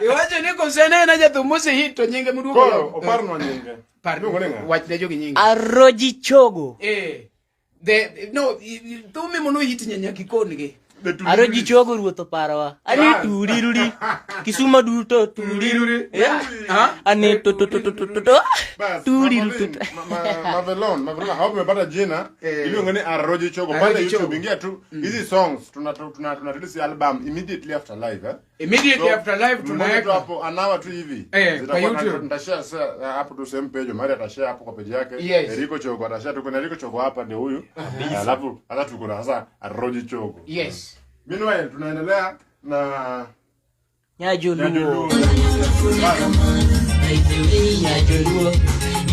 Iwacho ni kose ne en jathum mose hit to nyinge moduogo Koro loko. oparnwa nyinge. Par Iluongo ni ng'a? wach ne jogi nyinge. Aroji Chogo. Eh. The no thumi mono hit nyanya kikon gi. The Turiruri. Aroji Chogo ruoth oparowa. Ani turiruri. Kisumo duto turiruri. Yeah. Ha? Ani to to to to to to to. Bas, Turiruri. Mavelon, Mavelon, hapo umepata jina iluongo ni Aroji Chogo. Aroji Pale YouTube Chogo. ingia tu hizi songs tuna release album immediately after live eh. Immediately So, after live mmoja tu tunaweka. hapo anawa tu hivi. Eh, Zitakuwa kwa YouTube. Nitashare sasa hapo tu same page, Mari atashare hapo kwa page yake. Yes. Eriko Chogo atashare, tuko na Eriko Chogo hapa ndio huyu. Alafu hata tuko na sasa Aroji Chogo. Yes. Meanwhile tunaendelea na Nyajoluo. Nyajoluo. By the way, Nyajoluo.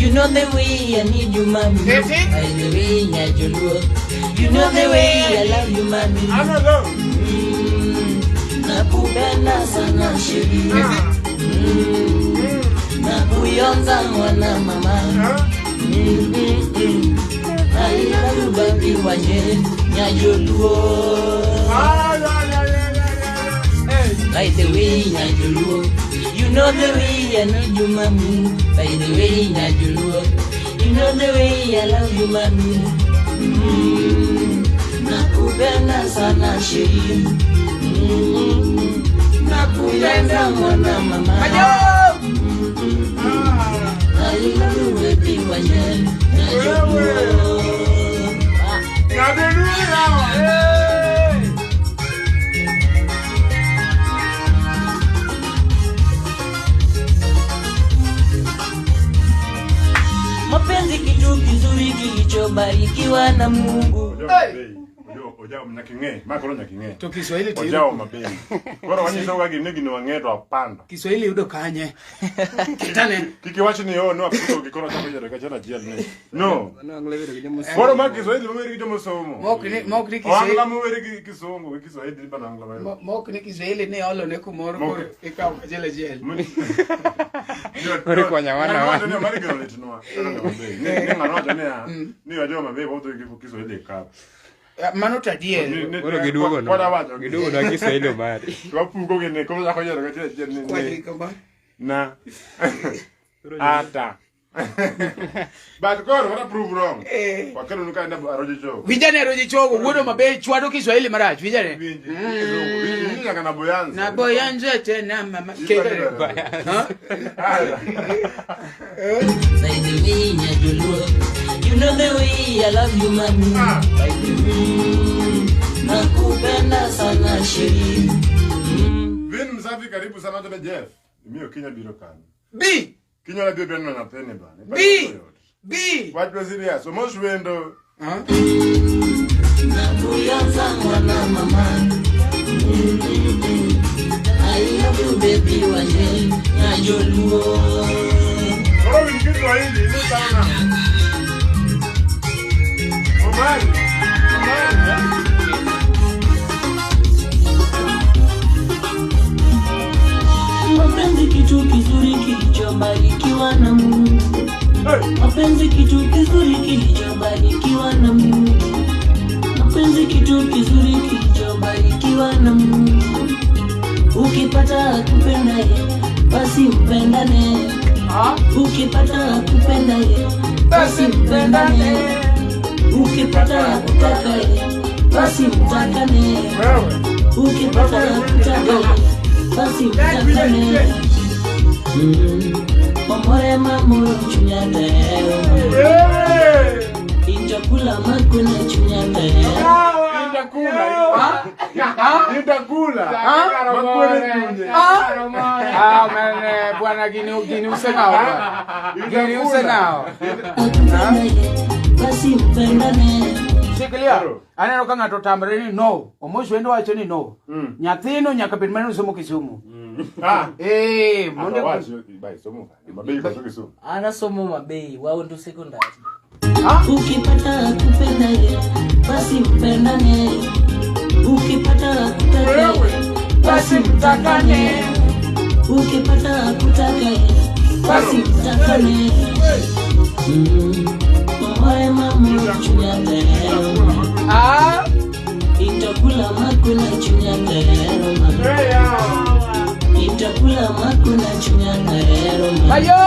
You know the way I need you, mommy. Is it? By the way, Nyajoluo. You know the way I love you, mommy. Ano lo? Nakupenda sana sheri. Nakuyonza mwana mama. I love you, baby, wanye. Nyajoluo. By the way, Nyajoluo. You know the way I need you, mommy. By the way, Nyajoluo. You know the way I love you, mommy. Nakupenda sana sheri. Nakupenda mwana mama. Ayo! I love you, baby, wanye. Nyajoluo. Ah. Nyajoluo yawa. Mapenzi kitu kizuri kilichobarikiwa na Mungu. Ojao mabei. Ojao nyaking'e. Ma koro nyaking'e. To Kiswahili to Ojao mabei. Koro wanyiso ga gini gini wang'e to apanda. Kiswahili yudo kanye? Kitane. Kik iwach ni oh no apuko gi koro chako yiero kachiel achiel ni. No. Koro ma Kiswahili moweri gi joma osomo. Mok ni mok ni Kiswahili. Ohangla moweri gi Kisungu gi Kiswahili bana ohangla ma. Mok ni Kiswahili ni olo ne kumoro Mok- koro ikawo achiel achiel. Koro ikonyo wana Ng'ano wacho ni Omari gino litnwa. Koro ni mabei. Ni ng'ano wacho niya ni wajua mabei wawuotho gi Kiswahili e kap. Mano to adier. Koro giduogo no. Koro wacho. Giduogo no Kiswahili Omari. To wapuko gi ni koro chako yiero kachiel achiel ni. Kwani kama Na. Ata. But koro what prove wrong. Eh. Wakelo nu kaenda Aroji Chogo. Winjane Aroji Chogo wuodo maber chwado Kiswahili marach winjane. Winji. Kizungu. Winji nyaka na Boyanza. Na boyanze tena mama. Aya. By the way, Nyajoluo. You You know the way I love you mami. Ah. Nakupenda sana sheri. Vin Msafi karibu sana tena Jeff. Miyo Kenya biro kanyo. B Kinya na biro biro na nyathini bana. B B. Wach wa serious. Omos wendo. Huh? Nakuyanza mwana mama. I love you baby wanje nyajoluo. Koro win Kiswahili ni sana. Omari. Omari. eh? Mapenzi kitu kizuri kilichobarikiwa na Mungu. Hey. Mapenzi kitu kizuri kilichobarikiwa na Mungu. Mapenzi kitu kizuri kilichobarikiwa na Mungu. Ukipata akupendaye, basi mpendane. Ah? Ukipata akupendaye, basi mpendane. Ukipata akutakaye, basi mtakane. Wewe. Ukipata akutakaye, basi mtakane. Mamore mamoro chunyatero. Hey. Injakula makuna chunyatero. Nitakula. Nitakula. Makwele chunye. Ah, man, bwana gini gini usengao. Bwana. Gini usengao. Akupendaye, basi mpendane. Shikilia. Aneno ka ng'ato otamre ni no. Omos wendo wacho ni no. Nyathino nyaka bed mane osomo Kisumu. Ah. Eh, mondo Mondo bai somo. Mabei kwa Kisumu. Anasomo Mabei, Waundu Secondary. Ah? Ukipata akupendaye, basi mpendane. Ukipata akutakaye, basi mtakane. Ukipata akutakaye, basi mtakane. Mamore mamoro chunyatero. Ah? Itakula makuna chunyatero. Hey ya. Itakula makuna chunyatero. Ayo!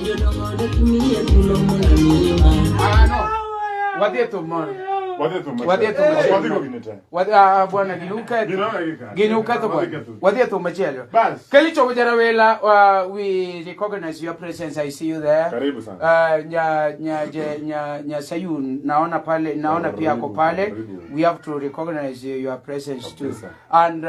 Jodongo dokumiye kulo mondo milima. Ah, no. Wadhi e thum moro. Wadhi thum. Wadhi e thum machielo. Wadhi go gine te. Wadhi ah, bwana gini uketho. Gino dakika. Gini uketho Wadhi bwana. ketho. Wadhi e thum machielo. Bas. Kelly Chogo Jarawela, we recognize your presence. I see you there. Karibu sana. Nya nya je, nya nya Sayun naona pale naona pia ako Karibu, pale. karibu. We have to recognize your presence too. Kabisa. And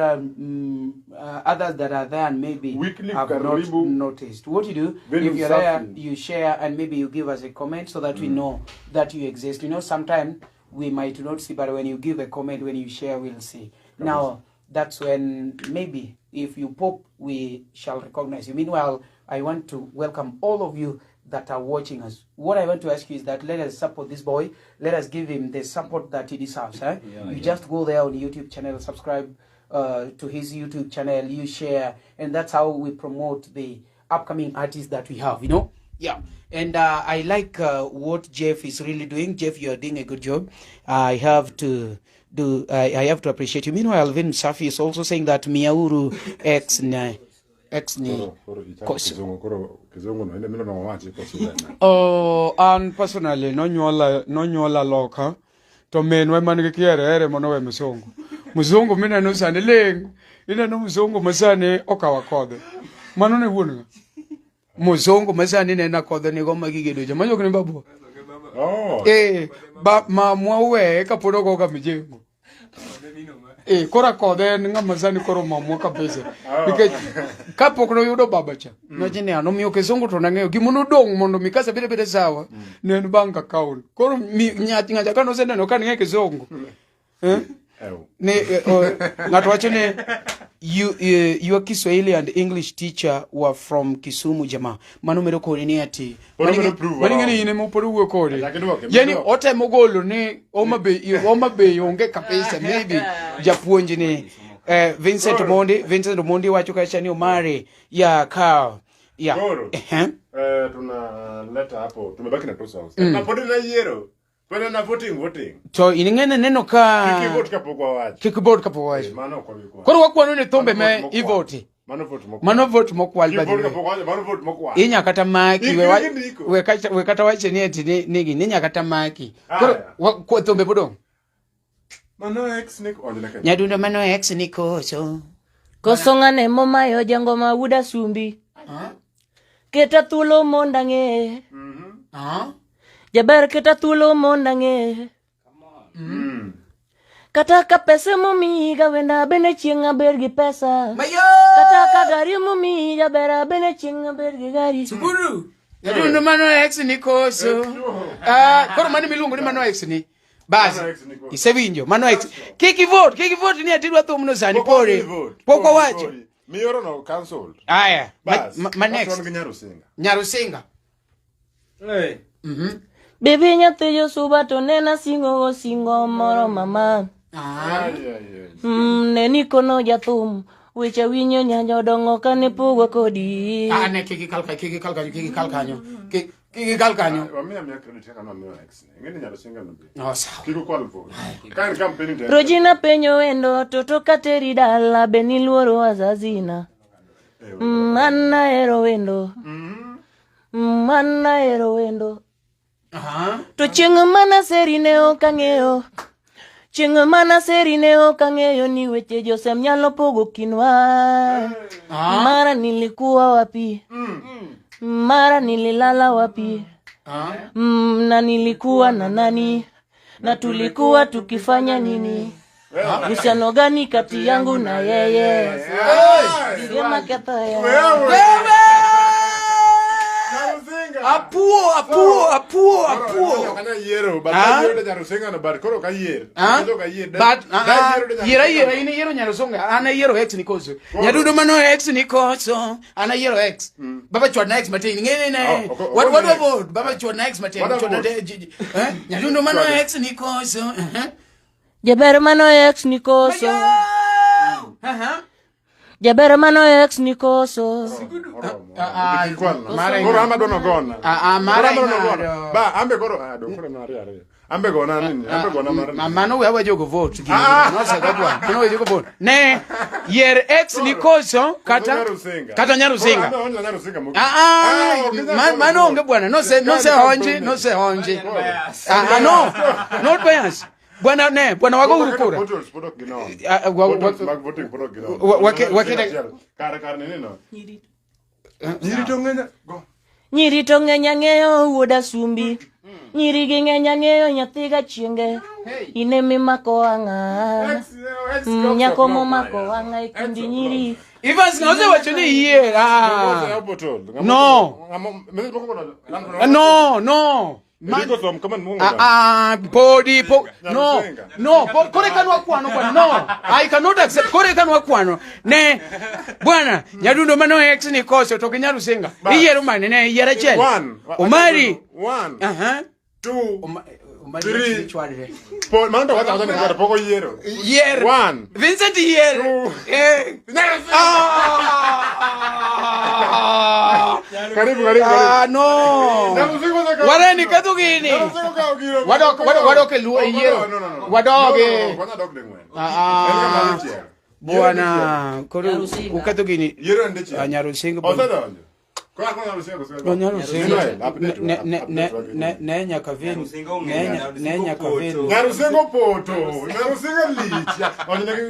others that are there and maybe Weekly have not karibu. noticed. What you do, Venu if you're there, Safi. you share and maybe you give us a comment so that we know that you exist. You know, sometimes we might not see, but when you give a comment, when you share, we'll see. Now, that's when maybe if you pop, we shall recognize you. Meanwhile, I want to welcome all of you that are watching us. What I want to ask you is that let us support this boy. Let us give him the support that he deserves. Eh? You just go there on YouTube channel, subscribe to his YouTube channel, you share, and that's how we promote the upcoming artists that we have, you know? Yeah. And I like what Jeff is really doing. Jeff, you are doing a good job. I have to do. I have to appreciate you. Meanwhile, Vin Safi is also saying that Miauru ex ni ex ni Koro koro ichako koso. kizungu koro kizungu no ine mino no wachi koso na. Oh, an personally nonyuola loka to minwa man gi kierere manowe msungu. Mzungu mineno sani ling. Ineno mzungu masani okawa kodhe. Mano ne wuon ng'a? Muzungu masani nena kodhe nigo magigedo cha. Manyo ni babu. Oh. Eh, ba mamwa weye kapod ogoga mijengo. Eh, koro kodhe en ng'ama sani koro mamwa kabisa. Nikech kapok noyudo baba cha, nowacho niya, nomiyo kizungu to nang'eyo gima nodong' mondo mi kasa bede bede sawa, ne en bank account. Koro mi ng'acha ka noseneno ka ning'e kizungu. Eh? Ew. Ne, ng'ato wacho ni you, your Kiswahili and English teacher were from Kisumu jamaa. Mano medo koni ni ati. Mano medo prove Mano ing'e ni wrong. in ema pod owuoyo kode. Chak iduoke, Yani iduoke. otemo golo ni Homa Bay, Homa Bay onge kabisa maybe japuonj ni Vincent Omondi, Vincent Omondi wacho kacha ni Omari ya ka ya. Koro. Ehe. Tunaleta hapo tumebaki na two songs. Na pod na yiero. Pod na voting voting. To ining'ene neno ka Kik ivote kapok wawacho. Kik ivote kapok wawacho. Mano ok wabi kwayo. Koro wakwano ni thumbe Mano me vote mokwal. ivoti. Mano vote mokwal. Mano vote mokwal Kik by the ivote way. kapok wawacho, mano vote mokwal. Inya kata maki Ikri we wa- gi ndiko. we kata we kata wache ni eti ni nigi ninya kata maki. Koro Aya. wa- thumbe podong. Mano ex ni odhi na Nyadundo mano ex ni koso. Koso ng'ane momayo jangoma wuda sumbi. Keta thuolo mondo ang'e. Ah? Jaber keta thuolo mondo ang'e. Kata ka pesa momiyi ga wenda bende chieng' aber gi pesa. Mayo! Kata ka gari momiyi jaber abende chieng' aber gi gari. Sukuru. Nyadundo mano ex ni koso. Ah, koro mano miluongo ni mano ex ni. Bas. Mano ex ni koso. Isewinjo mano ex. Kik ivote, kik ivote ni atidwa thumno sani pore. Pok wawacho. Mioro no cancelled. Aya. Ma, Bas. ma, ma Kasto next. wan gi Nyarusinga. Nyarusinga. Hey. Baby nyathi Josuba to nena singo go singo moro mama. Ah. Ai, ai, ai. Ne nikono jathum weche winyo nyanya odongo kane pogwa kodi. Ah, ne kik ikal kanyo, kik ikal kanyo, kik ikal kanyo. Kik kik ikal kanyo. Wamiya miya credit kaka nwamiyo ex ni. Ing'e ni Nyarusinga no be. No, sawa. Kik ukwal vote. Ka en campaign to en- Rojina penjo wendo toto kateri dala be niluoro wazazina. Eh, An ahero wendo. An ahero wendo. Aha. To chieng' mana seri ne ok ang'eyo. Chieng' mana seri ne ok ang'eyo ni weche Josem nyalo pogo kindwa. Mara nilikuwa wapi? Mara nililala wapi? Ah. Na nilikuwa na nani? Na tulikuwa tukifanya nini? Uhusiano gani kati yangu na yeye? Gige maketho ya. Wewe! Nyarusinga! Apuo, apuo, apuo, Koro, apuo. ok anyal yiero, but Ah? ayiero de Nyarusinga no, but koro ok ayier. Ah? Nikech ok ayier. But Da ayiero de Nyarusinga yiera yiera no. in iyiero Nyarusunga an ayiero ex ni koso. Nyadundo mano ex ni koso an ayiero ex. Baba chwad na ex matin ng'e ne. Oh, ok- ok Wat wadwa wadwa ex. vote baba chwad na ex matin. Wadwa Chwad na vote. eh? Nyadundo mano Chwade. ex ni koso. Eh. Jaber mano ex ni koso. Aha. Jaber mano ex ni koso. Oromo, Ah, ah, oromo. Kik ikwalna. mara Koro an adwa nogona. Ah, ah, mara Koro an adwa nogona. ing'ado. Ba, ambe koro, ah, dong' koro en ariyo ariyo. Ambe gona nini? Ambe gona mar Ma mano we awajogo vote gini. Ah. Nosego bwana. Mano we jogo vote. Ne yier ex ni koso kata Nyarusinga. kata Nyarusinga. Koro an adwa Nyarusinga mogik. Ah, ah, Ah, ok inyal ma- golo mano vote. onge bwana. No se no se Kani honji, campaign. no se honji. Bias. Ah, ah, no. Not bias. Bwana ne, bwana wago uru kura. Portals pod ok ginon. Ah, ah, Portals mag voting pod ok ginon. Wakete- Kar kar nini no. Nyiri to ng'eny. Go. Nyiri to ng'eny ang'eyo wuod Asumbi. Nyiri gi ng'eny ang'eyo nyathi gachienge. In emimako wang'a. Ex- ex- Nyako ok momako maya. wang'a e kind Ex ok nyiri. Evans nosewacho ni yie. Ah. No. No, no. Ah, ah, podi po no no po, kore kanwa kwano bwana no I cannot accept kore kanwa kwano ne bwana nyadundo mano ex ni koso to gi Nyarusinga iyiero mane ne yier achiel Omari One, aha two, Omari Three. chwadre four. Mano to wacho awacha ni kare pok oyiero. yier One. Vincent yier Two. eh ah Karibu, karibu, ah karibu. no Nyarusinga osekawo Wareni gino. ketho gini Nyarusinga okawo gino. Wadok e luo Ok yiero. odok, no, no, no. Wadog e- No, no, no, ok wanyal dok ding'wen. Ah, ah. En kama dichiel. Bwana koro Nyarusinga. uketho gini Yiero en dichiel. Ah, Nyarusinga bwana. Osedonjo. Koro akona Nyarusinga koso- No, Nyarusinga. Meanwhile, update Ne wa- ne ne update wa gini. ne ne nyaka vin. Nyarusinga ong'eyo, Ne Nyarusinga ne nyaka opoto. vin. Nyarusinga opoto. Nyarusinga lich. Onyo negi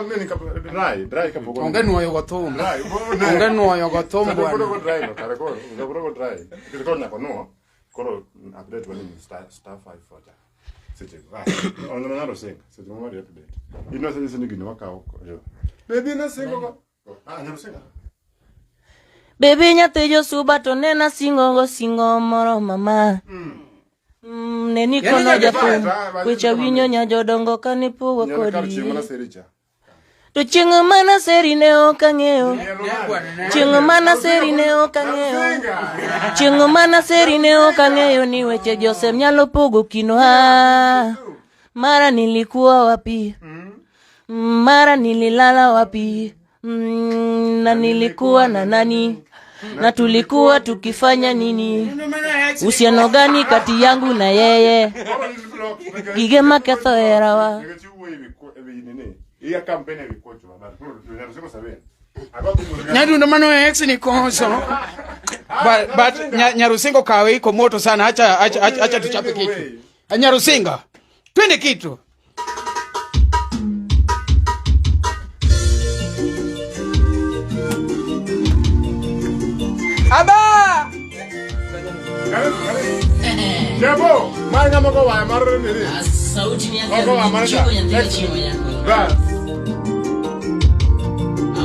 nini ka dry, dry kapok Onge nuoyo go thum. Dry. Onge nuoyo go thum Koro bwana. go dry no kare koro. Koro go dry. Koro koro nyaka nuo. Koro update wa nini star star 54 cha. Seche go. Ah, Onyo na Nyarusinga. Seche mo mari update. Ino seche ni gini wakawo. yo. Baby nasingo go. Ah, Nyarusinga. Baby nyathi Josuba to nena singo go singo moro mama. Ne nikono Yani jathum nyaka- weche winyo nya jodongo kane pogwa Nyalo kar chieng' kodi. mana sericha. To chieng' mana seri ne ok ang'eyo. Chieng' mana seri ne ok ang'eyo. Nyarusinga. Chieng' mana seri ne ok ang'eyo ni weche Josem nyalo pogo kindwa. Mara nilikuwa wapi? Mara nililala wapi? Na nilikuwa na nani? Na tulikuwa tukifanya nini? Uhusiano gani kati yangu na yeye? Koro in block. Gige maketho herawa. Nikech iwuoyo ewi nini. Iya campaign ewi kochwa. But koro Nyarusinga osewin. Ago thum Nyadundo mano ex ni koso. But Nyarusinga kawe iko moto sana acha acha acha, acha tuchape kitu. Nyarusinga. Twende kitu. Aba! Karibu, karibu. Jebo. Ma ng'ama go waya mar nini. Sauti ni yake. Ogo wa mar Chiwo nyathi chiwo nyako. Bas.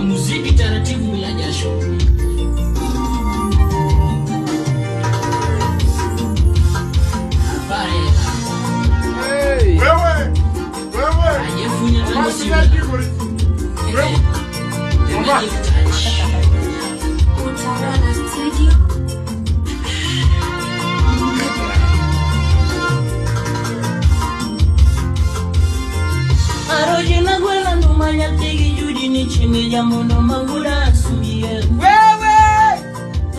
Muziki taratibu bila jasho. Habari. Hey. Wewe. Wewe. Ajefunya tangu Omar simu. sina jikori. Wewe. The magic touch. Utawala Studio. Arojina gwela ndumanya tegi judi ni chimi jamuno manguda sumie. Wewe.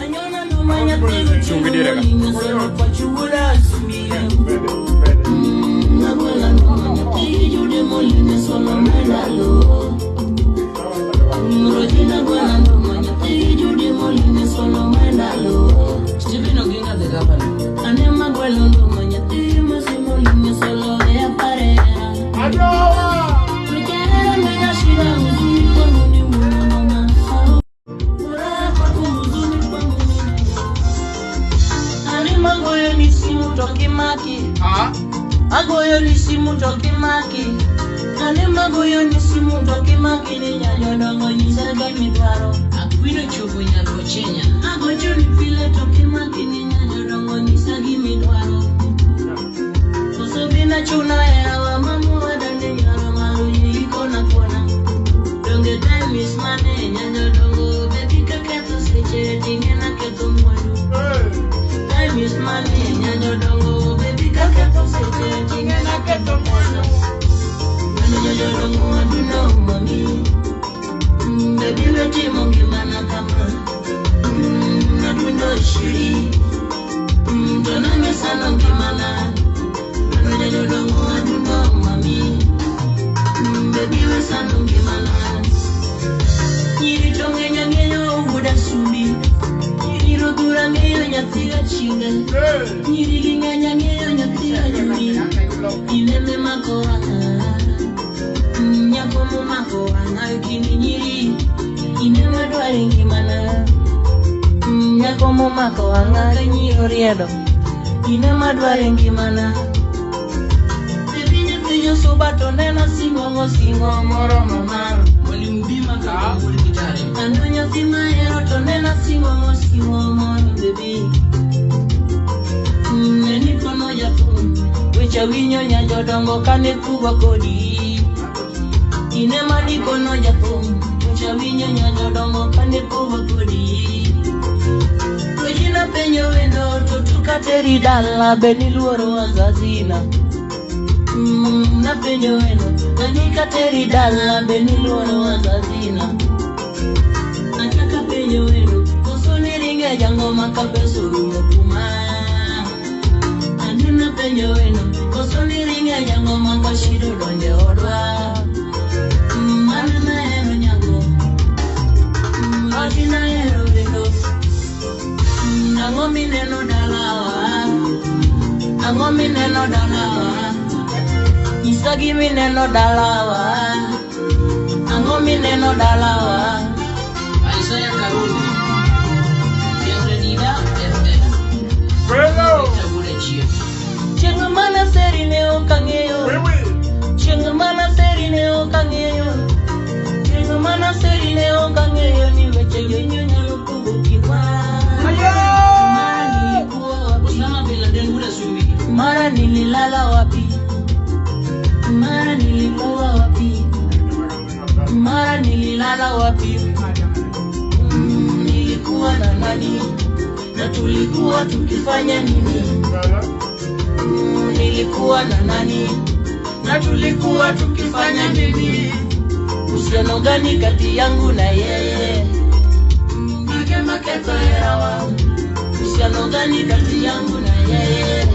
Anyona ndumanya tegi chimi kwa chuguda sumie. Mbele. Mbele. Nagwela ndumanya tegi judi moline solo medalo. Rojina gwela ndumanya tegi judi moline solo medalo. Stephen Oginga the governor. Anema gwela ndumanya tegi masimoline solo ya pareja. Ajowa. Ah. Agoyo ni simu toki maki ane magoyo ni simu toki maki ni nyanyodongo nyisa gimidwaro Akwino chopo nyako chenya agocho ni pile toki maki ni nyanyodongo nyisa gimidwaro Soso bina chuna era mamu wadane nyoro maru iko na kona Donge time is money nyanyodongo baby kaketho seche tingena ketho mwandu Hey. Time is money nyanyodongo baby kaketho seche tingena ketho mwandu Nyanyodongo aduno mami Baby wetimo ngimana kama Adundo shiri Tonange sana ngimana Nyanyodongo aduno mami Baby wesano ngimana Nyiri to ng'eny ang'eyo wuoda sumbi Nyiri rodhura ang'eyo nyathi achiege Hey. Nyiri gi ng'eny ang'eyo nyathi ajuri Ineme mako wang'a Nyako momako wang'a e kind nyiri Ine madwaro e ngimana Nyako momako wang'a ka nyiri oriedo Ine madwaro e ngimana Baby nyathi josuba to nena singo singo moromo mar Mwalimu Bima kaka wuod gitare Ano nyathi mahero to nena singo singo moro baby Neni kono jathum weche winyo nya jodongo kane tugo kodi Ine mani kono jathum weche winyo nya jodongo kane tugo kodi Wejina penjo wendo to tukateri dala be niluoro wazazina Napenjo wendo nani kateri dala be niluoro wazazina Nataka penjo wendo koso niringe jangoma ka pesa orumo kuma Anena penjo wendo koso niringe jangoma ka shida odonje odwa Mana nahero nyako Oti nahero wendo Ang'o mineno dalawa Ang'o mineno dalawa Nyisa gimineno dalawa Ang'o mineno dalawa Isaiah Karungu Dida FM Wewe. Chieng' mana seri ne ok ang'eyo Wewe. Chieng' mana seri ne ok ang'eyo Chieng' mana seri ne ok ang'eyo ni weche jonyo nyalo pogo kindwa Mara nilikuwa wapi Osama bin Laden wuod Sumbi Mara nililala wapi Mara nilikuwa wapi Mara nililala wapi Nilikuwa na nani na tulikuwa tukifanya nini Nilikuwa na nani na tulikuwa tukifanya nini Uhusiano gani kati yangu na yeye Gige maketho herawa Uhusiano gani kati yangu na yeye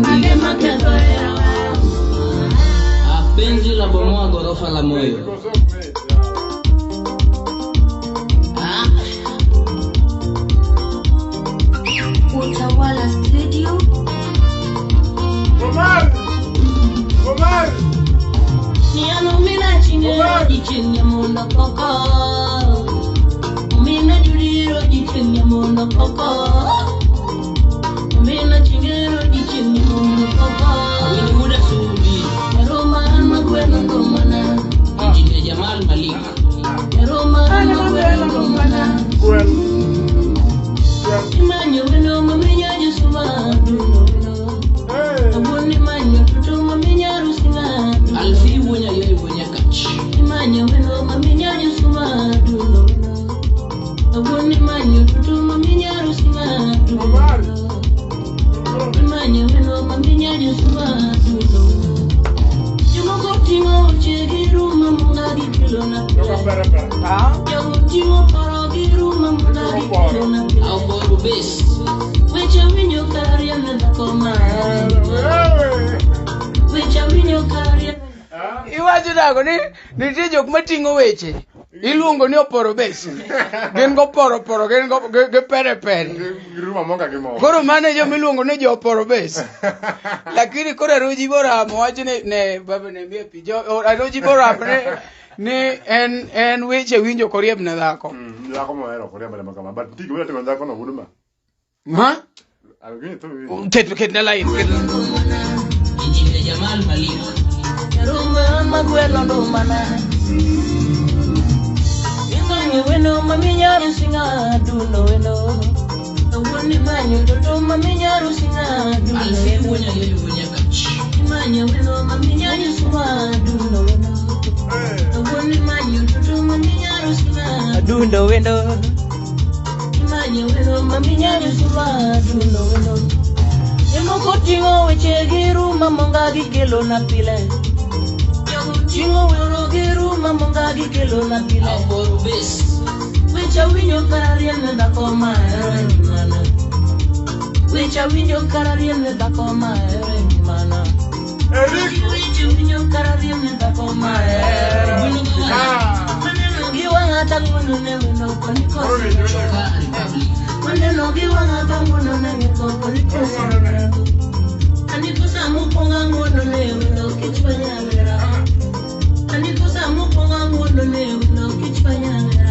Gige maketho herawa Penzi la bomoa ghorofa la moyo. Ah. Utawala Studio. Omar! Omar! Niano mina chingero jichenya mondo koko. Mina juliro jichenya mondo koko. Mina chingero jichenya mondo gikelona pile. Ah? Jogo ting'o paro gi ruma monga gikelona pile. Weche winjo kariemb ne dhako mahero. Weche winjo kariemb Iwacho nang'o ni nitie jok mating'o weche iluongo ni oporo bes. Gin go poro poro, gin go gi pere pere. Giruma monga gi moko. Koro mano e joma iluongo ni jo oporo bes. Lakini koro Aruji boramo wacho ni ne baba ne miye pi. Jo Aruji boramo ni en en weche winjo koriemb ne dhako. Dhako mohero ok oriemb ariemba kama. But nitie gima timo dhako no wuod ma. Ha? Awinjo to winjo. Ket ket na line. Ket Ruma magwelo ndumana. Ing'anyo weno maminyaro singa duno weno. Awuon imanyo toto maminyaro singa duno weno. Imanyo weno maminyaro singa duno weno. Awuon imanyo toto maminyaro singa Dundo wendo. Imanyo weno maminyaro singa duno weno. Jomoko ting'o weche gi ruma monga gikelona pile. Jogo Ting'o wero gi ruma monga gikelona pile. Weche awinjo kara riemb ne dhako mahero e ngimana. Weche awinjo kara riemb ne dhako mahero e ngimana. Weche awinjo kara riemb ne dhako mahero. Maneno gi wang'a tang'ono ne wendo koni koso. Maneno gi wang'a tang'ono ne wendo koni koso. Anikosa mokwongo ang'wono ne wendo kichwanya wera. Anikosa mokwongo ang'wono ne wendo kichwanya wera.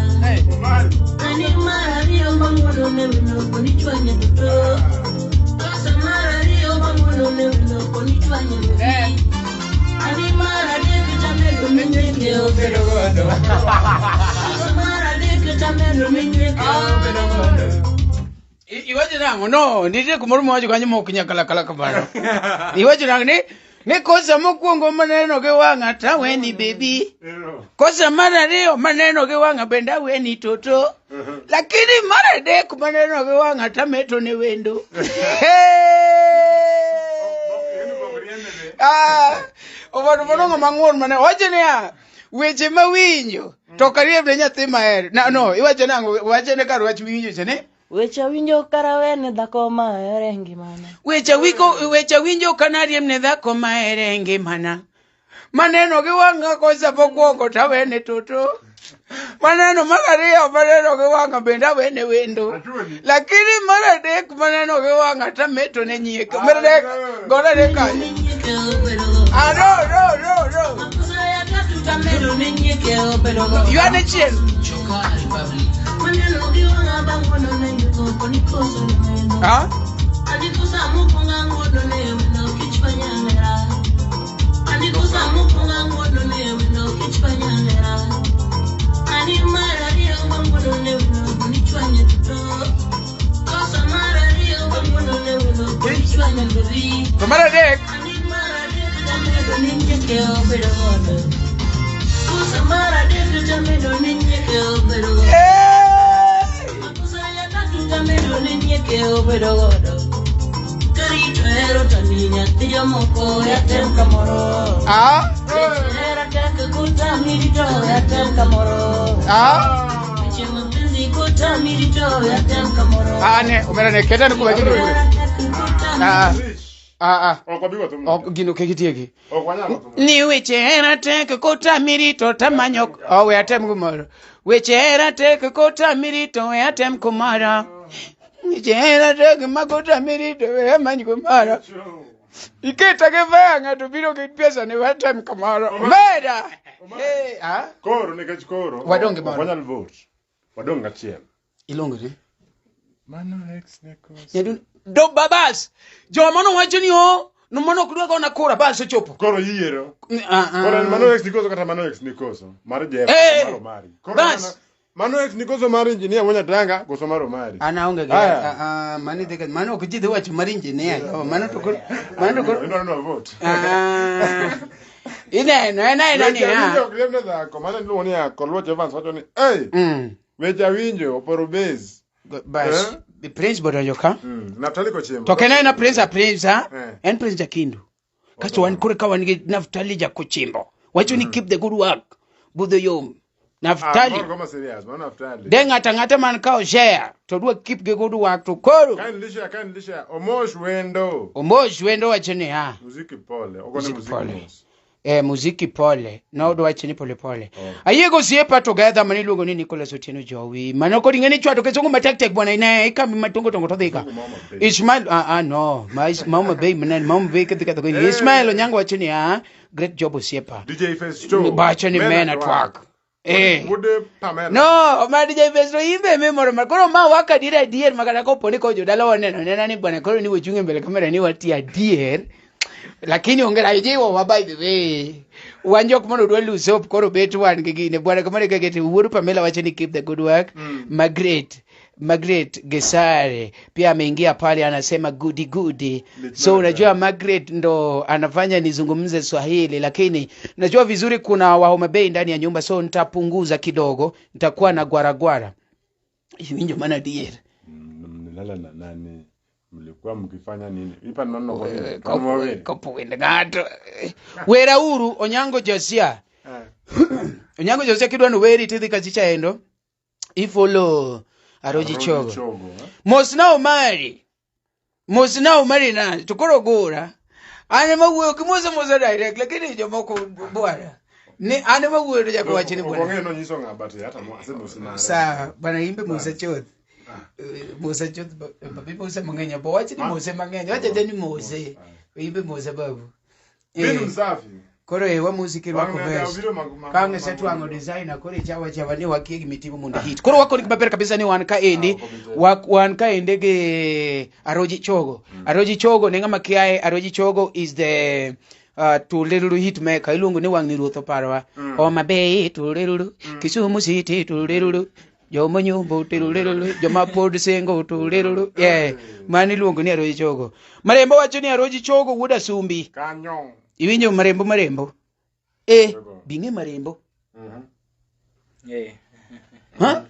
Ani mar ariyo mang'wono ne wendo koni chwanya duto. Kosa mar ariyo mang'wono ne wendo koni chwanya wiyi. Ani mar adek tamedo minyweke obedo godo. Kosa mar adek tamedo minyweke obedo godo. Iwacho nang'o? No, nitie kumoro miwacho kanyo mok nyakalakala kamano. Iwacho nang'o ni kosa mokwongo maneno gi wang'a taweni baby. Kosa mar ariyo maneno gi wang'a bende aweni toto. Lakini mar adek maneno gi wang'a tameto ne wendo. Ah, obado mano ng'ama ng'won mane wacho niya weche mawinjo to ok ariemb ne nyathi mahero. Na, no, iwacho nang'o? Wacho ne kar wach miwinjo cha ni Weche awinjo kara wene dhako mahero e ngimana. Weche wiko weche winjo kanariem ne dhako mahere e ngimana. Maneno gi wang'a kosa mokwongo tawene toto. Maneno mar ariyo maneno gi wang'a bende awene wendo. Lakini mar adek maneno gi wang'a tameto ne nyieke. Mar adek gona ne kanyo. Minyweke obedo godo. Ah, no, no, no, no. Makosa ya tatu tamedo minyweke obedo godo. Ywane chien. Maneno gi wang'a bang'wono ne nyuko koni koso ne wendo. Ah? Andikosa mokwongo ang'wono ne wendo kichwanya wera. Andikosa mokwongo ang'wono ne wendo kichwanya wera. Ani mar ariyo bang'wono ne wendo koni chwanya duto. Kosa mar ariyo bang'wono ne wendo koni chwanya baby. To mar adek Ani mar adek tamedo ni nyieke obedo godo. Kosa mar adek tamedo ni nyieke obedo godo. Eh! Makosa ya tatu tamedo ni nyieke obedo godo. Karito hero tami nyathi jomoko yatem kamoro. Ah? Hera tek kutami rito yatem kamoro. Ah? Weche mapenzi kutami rito yatem kamoro. Ah, ne, omera ne keta ni kuma gino. Hera tek kutami Ah, ah, ah. Ok wabi go thum. Ok gino kik itieki. Ok wanyal go thum. Ni weche hera tek kotami rito tamanyo oh, we atem kumoro. Weche hera tek kotami rito we atem kumoro. Weche hera tek ma kotami rito we amany kumoro. Iketa gi vaya ng'ato biro gi pesa ne we atem kumoro. Omera! Eh, ah? Koro nikech koro. Wadong' gi ok moro. wanyal vote. Wadong' achiel. Iluongo ni? Mano ex ne koso. Nyadu do babas. Joma nowacho ni o no mano ok dwa gona kura bas ochopo. Koro yiero. Ah, ah. Koro en mano ex nikoso kata mano ex nikoso. Mar Jeff Eh, mar Omari. Koro bas. mano ex nikoso mar engineer Wuod koso mar Omari. An aonge gi Aya. ah, ah, mano idhi mano ok ji dhi wacho mar engineer. Oh, mano to koro mano to koro Idwaro ni wa vote. Ah. Ineno en aena Weche awinjo niya. ok riemb ne dhako. Mano iluongo ni Koluoch Evans wacho ni, "Ei, weche awinjo oporo base." Bas. Prince bodonjo ka. Naftali Kochimbo. To ok en aena Prince a Prince ha. Eh. En Prince Jakindu. Kasto wan koro ka wan gi Naftali Jakochimbo. Wacho ni keep the good work. Budho yom. Naftali. Ah, moro serious, mano Naftali. De ng'ata ng'ata man ka oshare to dwa keep gi good work to koro. Kindly share, kindly share. Omosh wendo. Omosh wendo wacho ni ha. Muziki pole. Ogone muziki pole. mos. Eh, muziki pole. No odwa wacho ni pole pole. Oh. Ayiego osiepa together mane iluongo ni Nicholas Otieno Jowi. Mano kod ing'e ni chwato kisungu matek tek bwana ine ikambi matongo tongo to dhika. Ishmael ah ah no, ma Homa Bay manen ma Homa Bay kadhi kadhi. Eh. Ishmael Onyango wacho ni ah great job osiepa. DJ Festo. Bacho ni men at work. Eh. Wuode Pamela. No, ma DJ Festo imbe me moro ma koro ma waka adier adier ma kata kopo ni ko jodala waneno nena ni bwana koro ni wachung' e mbele kamera ni wati adier. Lakini onge rajiwo wa by the way. Wan jok mondo dwa lose hope koro bet wan gi gine bwana kamano kaka wuod Pamela wacho ni keep the good work. Margaret Margaret Gesare pia ameingia pale anasema goody goody. So unajua Margaret ndo anafanya nizungumze Swahili, lakini najua vizuri kuna wa Homa Bay ndani ya nyumba, so nitapunguza kidogo, nitakuwa na gwaragwara. Iwinjo mana adier. Mlilala na nani? Mlikuwa mkifanya nini? Ipa nono kwa nini? Kama wewe. Kopo wende ng'ato. Wera uru Onyango Josia. Onyango Josia kidwa ni weri tidhi kachicha endo. Ifollow Aroji Chogo. Chogo. Eh? Mosna Omari. Mosna Omari na to koro gora. An ema wuoyo kimoso mosa direct lakini jomoko bwana. Ni an ema wuoyo to jako wach ni bwana. Ong'e no nyiso ng'a but hata mo asemosi mare. Sawa, bwana imbe Musa chuth. Musa chuth babi Musa mang'eny bo wach ni Musa mang'eny. Wacha ni Musa. Imbe Musa babu. Binu msafi. Koro e wamusi kirwako Wang'e vest. obiro Ka ngisetwang'o designer koro ichawa chawa ni wakie gimitimo mondo hit. Koro wakoni maber kabisa ni wan kaendi wan kaendi gi Aroji Chogo. Aroji Chogo ne ng'ama kiaye Aroji Chogo is the tulelulu hit maker iluongo ni wang'ni ruoth oparowa. Homa Bay tulelulu, Kisumu City tulelulu. Joma nyombo tulelulu, joma pod singo tulelulu. Yeah, mano iluongo ni Aroji Chogo. Marembo wacho ni Aroji Chogo wuod Asumbi. Kanyo. Iwinjo Marembo Marembo? Eh, bing'e Marembo. Eh. Ha?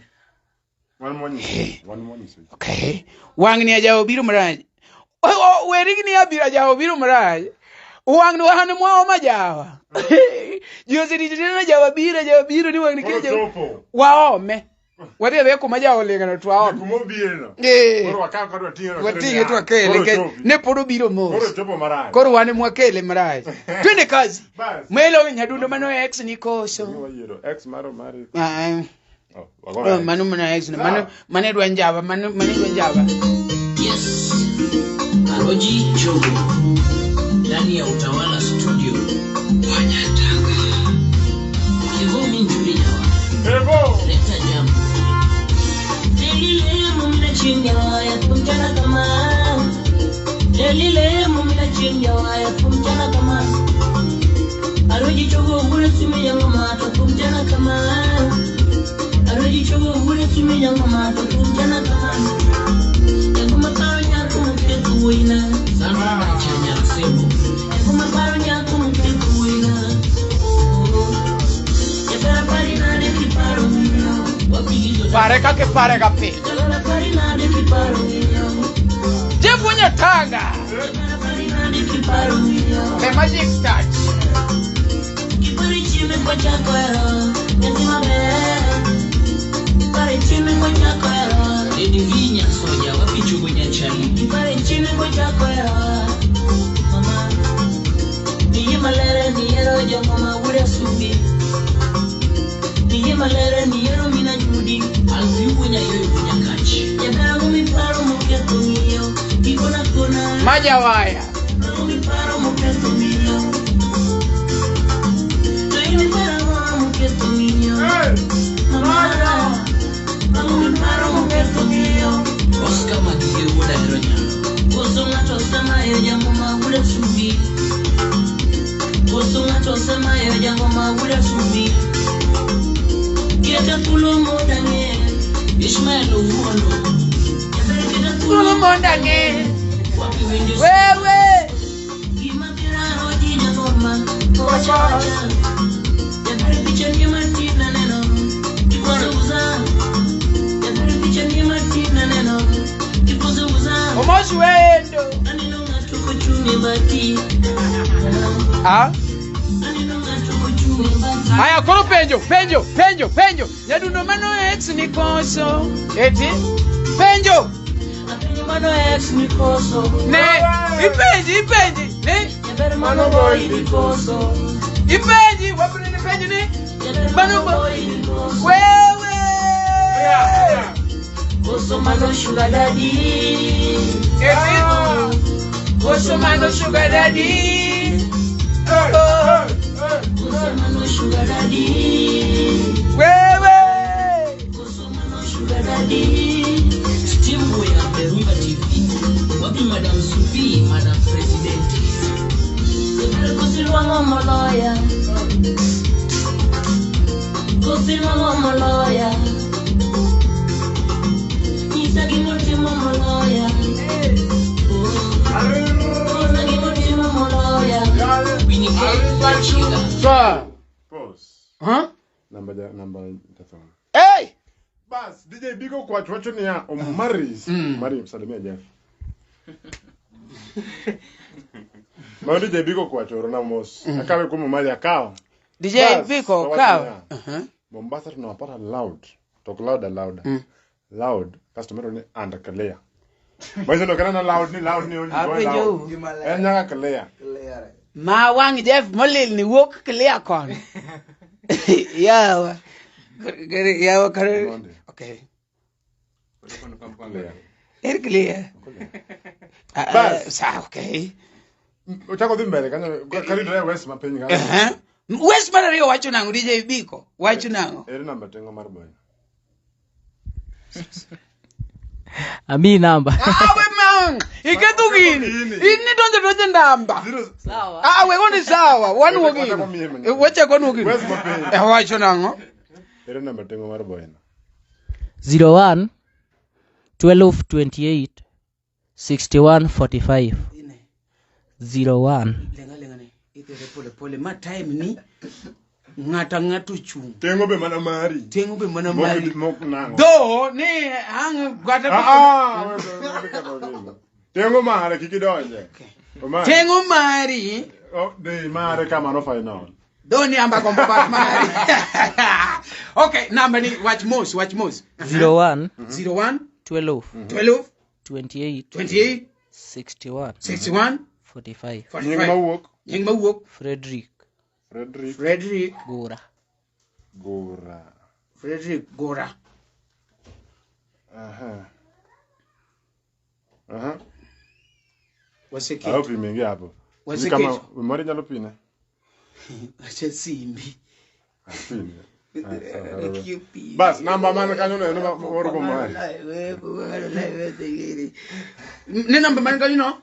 Wan monyiso. Wan monyiso. Okay. Wang'ni ajawo biro marach. Werigni abiro ajawo biro marach. Wang'ni wan mwaoma jawa. Ji oserito tineno jawa biro ajawa biro ni wang'ni Koro kiny ajawa. chopo. Waome. Wadhi adhiya kuma jawa oling'ano to waome. Kuma obire no. Eh. Koro wakaw kod wating'e no. Wating'e to wakele Koro nikech chopi. ne pod obiro mos. Koro chopo marach. Koro wan emwakele marach. Twende kazi. Bas. Melo nyadundo mano ex ni koso. Wayiero ex maro mari. Ah, Oh, wagora. oh, mano mana ex no. Mano mano dwa njawa, mano mano dwa njawa. Yes, Aroji Chogo ndani ya Utawala Studio Wanyataka Kivumi Njuri Nyawa Evo. leta jambo Lelilemu mnachinja waya kumchana kama Lelilemu mnachinja waya kumchana kama Aroji chogo gure simi ya ngoma to kumchana kama Aroji chogo gure simi ya ngoma to kumchana kama Yakuma paro nyako mketu wina Sandra Chanya Sebo Yakuma paro nyako mketu wina Yafera pari nade kiparo miyo wapigizo Pare kake pare ka piny. Yafera pari nade kiparo miyo Jeff Wanyatanga. The magic touch. Lady Vinya Soja wapi Chogo Nyachali Alfi Wunya Yoyo Wunya Kachi Majawaya. Oscar Magige Wuoda Hero Nyalo Koso ng'ato osemayo jangoma wuda chumbi Koso ng'ato osemayo jangoma wuda chumbi Keta thuolo modang'e Ishmael Owuondo Jaber keta Thuolo thuolo mondo ang'e. wapi Winjo Wewe. Gima kiraro ji jangoma Owacho awacha Jaber picha ni matin aneno Kipozeuza Jaber picha ni matin aneno Kipozeuza Omosh wendo. Aneno ng'ato kochung' e bati Ah? Aneno ng'ato kochung' Aya koro penjo, penjo, penjo, penjo. Nyadundo mano ex ni koso. Eti? Penjo. Apenjo mano ex ni koso. Ne, ipenji, ipenji. Ne? Jaber mano boy ni koso. Ipenji, wapende ni penji ni? Jaber Mano mano boy. boy ni koso. Wewe. Koso mano sugar daddy. Eti? Koso mano sugar daddy. Oh. Koso mano sugar daddy. Wewe. Koso mano sugar daddy. Timu ya Berumba TV. Wapi Madam Sufi, Madam President. Jaber kosilwang'o moloya. Kosilwang'o moloya. Nyisa gimotimo moloya. Nyisa gimotimo moloya. Winnie K, Chiga. Swa. Pause. Huh? Namba ja namba jathum. Hey! Bas, DJ Biko kwach wacho niya, Omaris. Omari salimia Jeff. Mano DJ Biko kwach orona mos. Akawe kuom Omari akawo. DJ Bas, Biko wawacho kaw. niya, Mombasa tunawapata loud. Tok louder louder. Loud. Kasto medo ni and clear. Manyiso ni ok en loud ni loud ni only go Apenjo. loud. En nyaka clear. Ma wang' Jeff molil ni wuok clear kono. Yawa. Yawa kare. Mondi. Okay. Clear. Er clear. Ah, Bas. Sa okay. Ochako dhi mbele kanyo karidore e west mapiny kanyo. Uh-huh. West mar ariyo wacho nang'o DJ Biko? Wacho nang'o? Ere namba tengo mar boy. Ami namba. Ah, we mang. Iketho gini. In ni donjo donjo ndamba. Zero Sawa. Ah, we gondi sawa. Wanuo gini. Wachako miye manyien. Eh, Wachako wanuo gini. West mapiny. Eh, wacho nang'o? Ere namba tengo mar boy no. 01 12 28 61 45. 01. Lenga lenga ne. Ithere pole pole. Ma time ni ng'ata ng'ato chung'. Tengo be mana mari. Teng'o be mana Mok mari. mok nang'o. Dho ni ang' kata Ah, ah, we- we- we- we- Tengo mare kik idonje. Omari. Teng'o mari. Oh, dhi mare kamano final. Dho ni amba gombo bat mari. Okay, namba ni wach mos, wach mos. 01 01 12 12 28 28 61 61 45. Nying 45. mawuok Nying mawuok Frederick Frederick Frederick Gura. Gora. Frederick Gora. Aha. Aha. Waseketo. Ayo pime hapo. Waseketo. Kama Omari nyalo pine. Acha simbi. Ah, pime. Ah, sawa, sawa. Bas, namba man kanyo no eno ma oro go mari. Ne namba man kanyo no?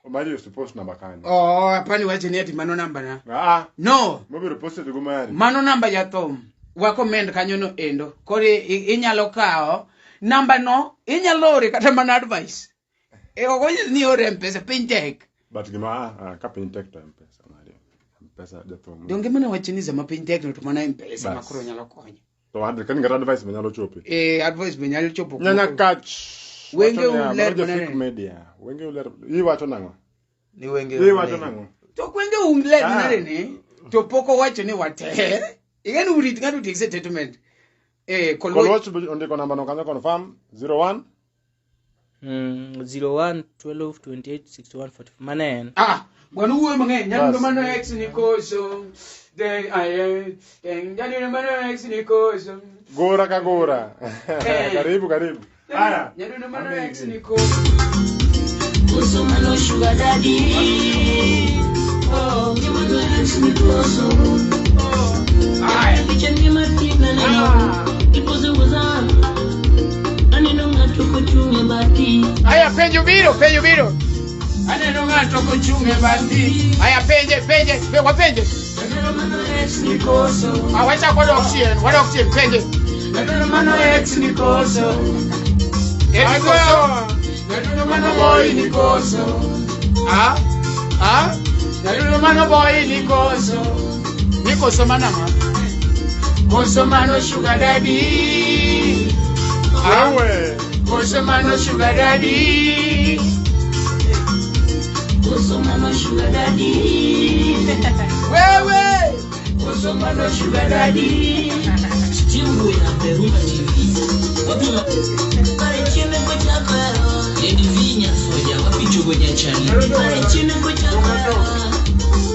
Omari used to post namba kanyo. Oh, apani wache ni ati mano namba na. Ah, No, mobiro posted go mari. mano namba jathum. Wa comment kanyo no endo. Koro inyalo kawo namba no, inyalo ore kata mana advice. E ok onyis ni ore M-Pesa, piny tek. But gima ah, ah, ka piny tek to M-Pesa mari. M-Pesa jathum. Donge mana wacho ni sama piny tek no to mana M-Pesa ma Bas. koro nyalo konyo. To ad kan ngata advice manyalo chope. Eh, advice be nyalo chopo. kuma Nyanya koro- kach. Wenge Wacho niya, uler mano manene. Jafik Media. Wenge uler. Iwacho nang'o? Ni wenge Iwacho nang'o? To kwenge umler Ah. manade ni to pok owacho ni wate. Ing'e ni urit ng'ato otiek statement. Eh, Kolwach Kolwach ondiko namba no kanyo confirm 01 01 12 28 61 45. Mano en. Ah, bwana wuoyo mang'eny. Nyadundo Bas. mano ex ni koso. De aye, den nyadundo mano ex ni koso. Gora ka gora. Eh. Karibu karibu. Haya. Nyadundo mano ex ni koso. Koso mano sugar daddy. Oh, mano ex ni koso. Aya. Picha ni matin aneno. Ah. Ipozunguza. Aneno ng'ato kochung' e bathi. Aya, penjo biro, penjo biro. Aneno ng'ato kochung' e bathi. Aya, penje, penje, wapenje. Aneno mano ex ni koso. Ah, wachako wadok chien, wadok chien, penje. Aneno mano ex ni koso. Eri koso. Nyadundo mano boy ni koso. Ah? Ah? Nyadundo mano boy ni koso. Ni koso manama? Koso mano sugar daddy. Ah? Wewe. Koso mano sugar daddy. Koso mano sugar daddy. Wewe. Koso mano mano sugar daddy. Steve na Perumba TV. Wapi pare chini kochako Lady Vinya Soja wapi chogo nyachali. Pare chini kochako.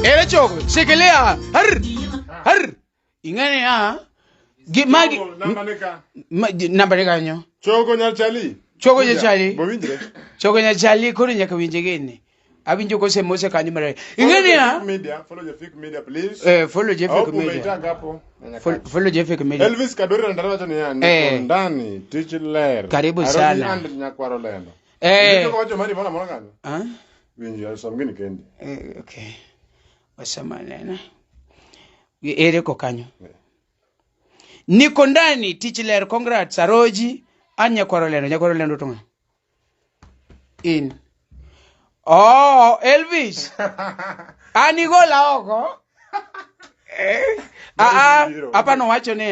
Ere chogo, shikilia. Har. Har. Ingane ya. Gi magi Namba ne ka. Namba ne kanyo. Chogo nyachali. Chogo nyachali. Bowinjre. Chogo nyachali koro nyaka winje gini. Awinjo kose mose kanyo marach. Ingane ya. Media, follow Jeffik Media please. Follow Jeffik Media. Hapo. Follow Jeffik Media. Elvis Kadori ndaro wacho niya, niko ndani tich ler. Karibu sana. Arobi and nyakwaro lendo. Niko wacho mari mora mora kanyo. Ah? Winjo som gini kendi. Okay. Wasema nena. Ere ko kanyo. Niko ndani tich ler, congrats Aroji an nyakwaro lendo, nyakwaro lendo to ng'a? In. Oh, Elvis. Anigola oko. Hapa no wacho ni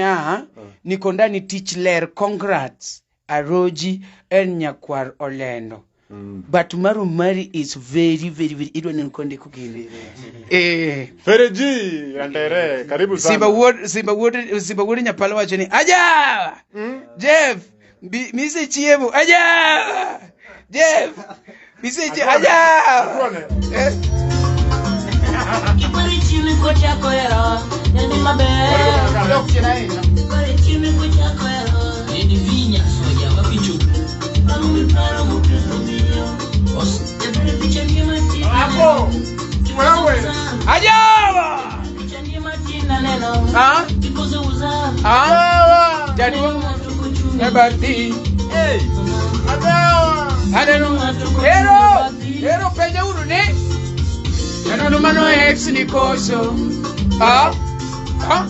niko ndani tich ler, congrats Aroji en nyakwar olendo. But maru mari is very very very idwa ni konde kugini. Fereji Andere, karibu sana. Simba wuod Nyapalo wacho ni aja. Jeff, mise chiemo aja. Jeff, mise chiemo aja. Kipari chini kochako hero, nyandi maber. Kipari chini kochako hero, Lady Vinya Soja wapi chogo. Ajawa. Ah? Ah? Jaduong ebati. Hey. Ajawa. Aneno hero. Hero penja uru ni. Aneno mano ex ni koso. Ah? Ah?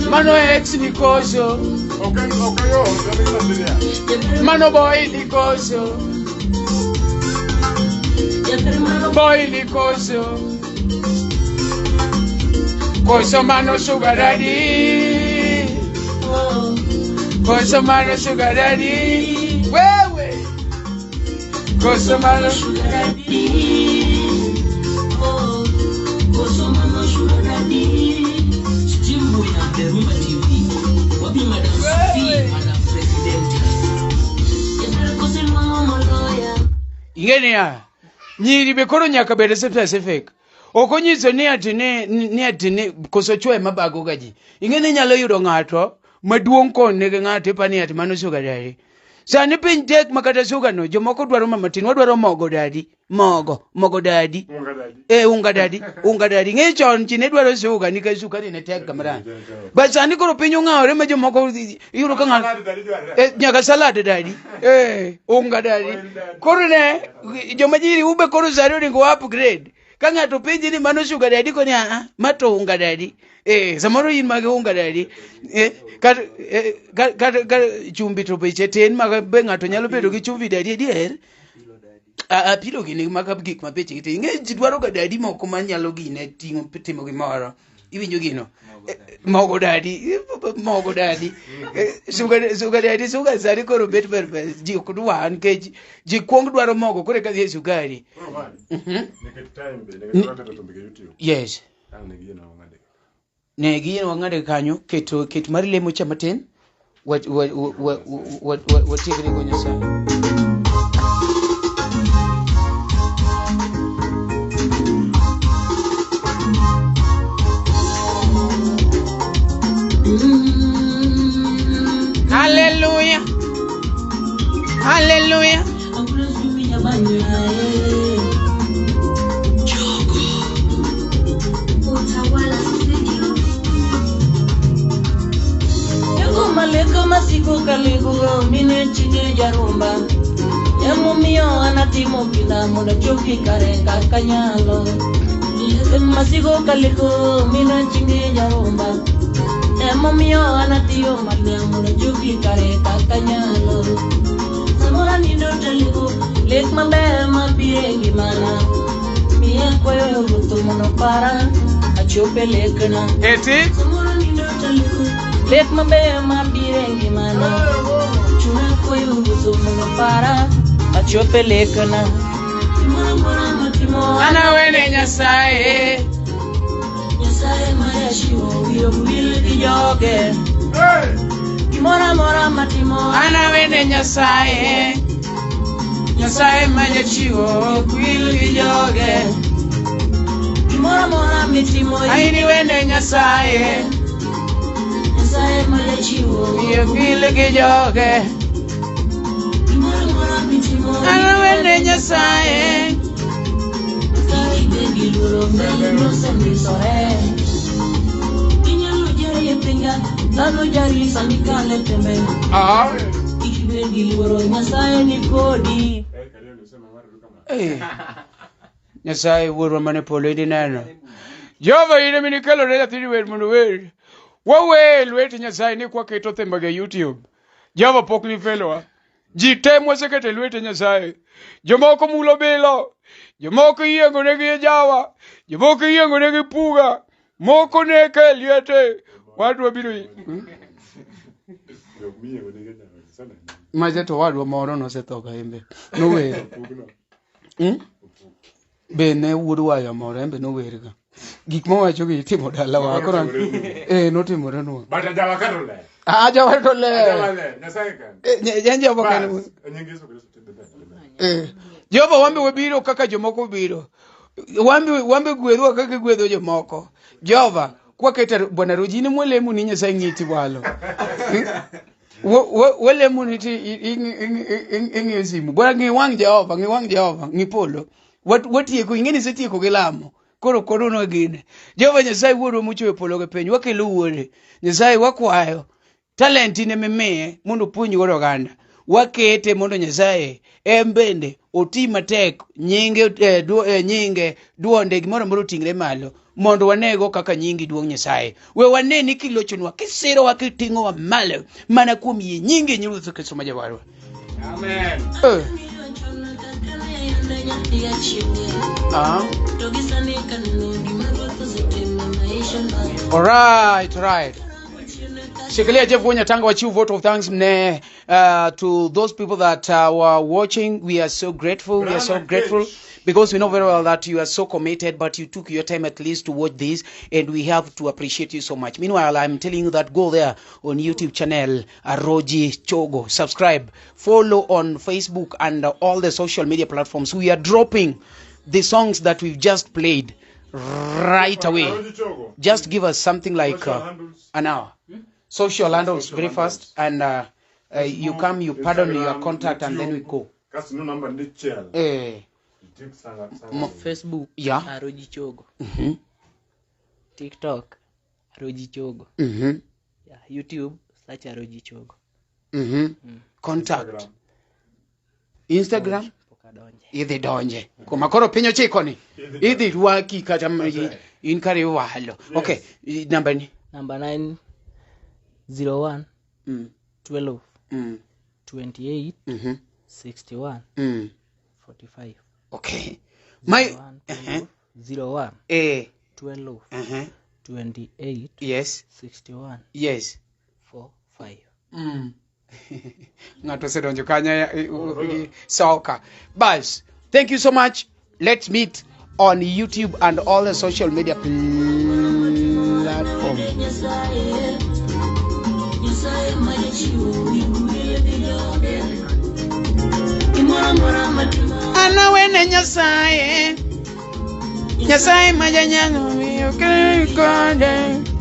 Mano ex ni koso. Okay, okay yo, Mano boy ni koso. Boy ni koso. Koso mano sugar daddy. Koso mano sugar daddy. Wewe. Koso mano sugar daddy. Koso mano sugar daddy. Steve na Perumba TV. Wapi Madam Sophie, Madam President. Ingene ya. Nyiri be koro nyaka bed specific. Ok onyiso ni ati ni koso chwe mabago ga ji. Ingene nyalo yudo ng'ato maduong' kon nigi ng'ato ipani ati mano sugar daddy. Sani piny tek makata sugar no jomoko dwaro mama tin wadwaro mogo daddy. Mogo daddy. Unga daddy. Unga daddy. Ng'e chon ji ne dwaro sugar nikech sukari ne tek kamarach. But sani koro piny ong'awore ma jomoko iyudo ka ng'ato nyaka salad daddy. Unga daddy. Koro ne joma nyiri ube koro sani onego upgrade. Ka ng'ato penji ni mano sugar daddy koni a ma to unga daddy. Samoro in mage unga daddy. Kata chumbi to beche tin ma be ng'ato nyalo bedo gi chumbi daddy adier. Apilo gini maka gik ma beche gi tin. Ing'e ji dwaro ga daddy moko ma nyalo gine ting'o timo gimoro. Iwinjo gino? Mogo daddy. Mogo daddy. Sugar daddy, sugar sani koro bet ber ber. Ji ok dwar nikech ji kuong dwaro mogo koro eka dhi e sukari. Nikech time be, nikech waketo thumbe e YouTube. Yes. Ne giyie wang'ade kanyo, ket mar lemo cha matin. Watiekre go Nyasaye. Hallelujah. Hallelujah. Maleko masiko kalego mine chige jarumba Emumio anatimo kila mondo choki kare kakanyalo Masiko kalego mine chige jarumba Emumio anatio malia mondo choki kare kakanyalo Samora nindo telego lek maber mabire ngimana Miye kwayo ruto mondo para achope lekna Eti? Samora nindo telego lek maber mabire ngimana Chuna kwayo ruto mondo para achope lekna Gimoro amora matimo Anawene Nyasaye Nyasaye mara majachiwo wiyo wil gi joge. Gimoro amora matimo Anawene Nyasaye. Nyasaye ma jachiwo ok wil gi joge. Gimoro amora mitimo Aini wene Nyasaye. Nyasaye majachiwo Wiye ok wil gi joge. Gimoro amora mitimo Anawene Nyasaye. Kik ibed gi luoro mbele nosendisore. Inyalo jari e pinga, dhano jari sani kale tembe. Ah. Kik ibed gi luoro Nyasaye ni kodi. Eh. Nyasaye wuorwa mane polo idhi neno. Jehova in ema nikelo ne nyathini wer mondo wer. Wawe lweti Nyasaye ni kwaketo thembagi e YouTube. Jehova pok nifelowa. Ji te mwaseketo e lwete Nyasaye. Jomoko mulo bilo. Jomoko iyiengo negi e jawa. Jomoko iyiengo negi puga. Moko neke e liete. Wadwa biro... Hmm? Macha to wadwa moro nosetho ka embe. Nowero. Hmm? Be ne wuod waya moro embe nower ga. Gik mawacho gi itimo dalawa. Koro eh notimore nwa. But ajawa ka to ler. Ah jawa to Ajawa ler. ler. Nyasaye kan. Eh, en Jehova kende. Bas, e nying Yesu Kristo tidhi mbele. Eh. Jehova wambe wabiro kaka jomoko biro. Wambe wambe gwedhwa kaka igwedho jomoko. Jehova kwaketa bwana Ruji in mwalemo ni Nyasaye ng'iti walo. Walemo ni ti ing'iyo simu. Bwana ng'i wang' Jehova, ng'i wang' Jehova, ng'i polo. Watieko ing'e ni isetieko gi lamo. Koro kodonwa gine. Jehova Nyasaye wuonwa mochweyo polo gi piny, wakelo wuode. Nyasaye wakwayo talent ne mimiye mondo opuonj godo oganda. Wakete mondo Nyasaye en bende oti matek nyinge eh, duo, eh, nyinge duonde gimoro amora oting're malo mondo wanego kaka nyingi duong' Nyasaye. We wane ni kilochonwa kisirowa kiting'owa malo mana kuom yie nyingi nying Ruoth Kristo ma Jawarwa. Amen. Eh. Ah. All right, right. Shikilia Jeff Wonya Tanga wachiu vote of thanks ne to those people that were watching. We are so grateful. We are so grateful because we know very well that you are so committed, but you took your time at least to watch this, and we have to appreciate you so much. Meanwhile, I'm telling you that go there on YouTube channel Arojii Chogo, subscribe, follow on Facebook and all the social media platforms. We are dropping the songs that we've just played right away. Arojii Chogo. Just give us something like Social handles. an hour. Social handles Social very handles. fast, and you come, you pardon your Instagram, contact, and then we YouTube. go. Kasi no number ndi chiel. Eh, Tik sana sana. Facebook Yeah. Arojii Chogo. mhm, TikTok Arojii Chogo. mhm, Yeah, YouTube search Arojii Chogo. mhm. Contact. Instagram. Instagram Pok adonje. idhi donje kuma koro piny ochiko ni idhi rwaki kata in kare iwalo. Okay, namba ni Number 9 01 12 28 61 45. Okay. My 01 12 01 eh 12 uh-huh. 28 Yes. 61 Yes. 4 5. Ng'ato osedonjo kanyo soka. Bas, thank you so much. Let's meet on YouTube and all the social media platforms. Nyasaye, Nyasaye majachiwo wiye gi joge. Gimoro amora matimo Anawene Nyasaye. Nyasaye majanyango miyo kode.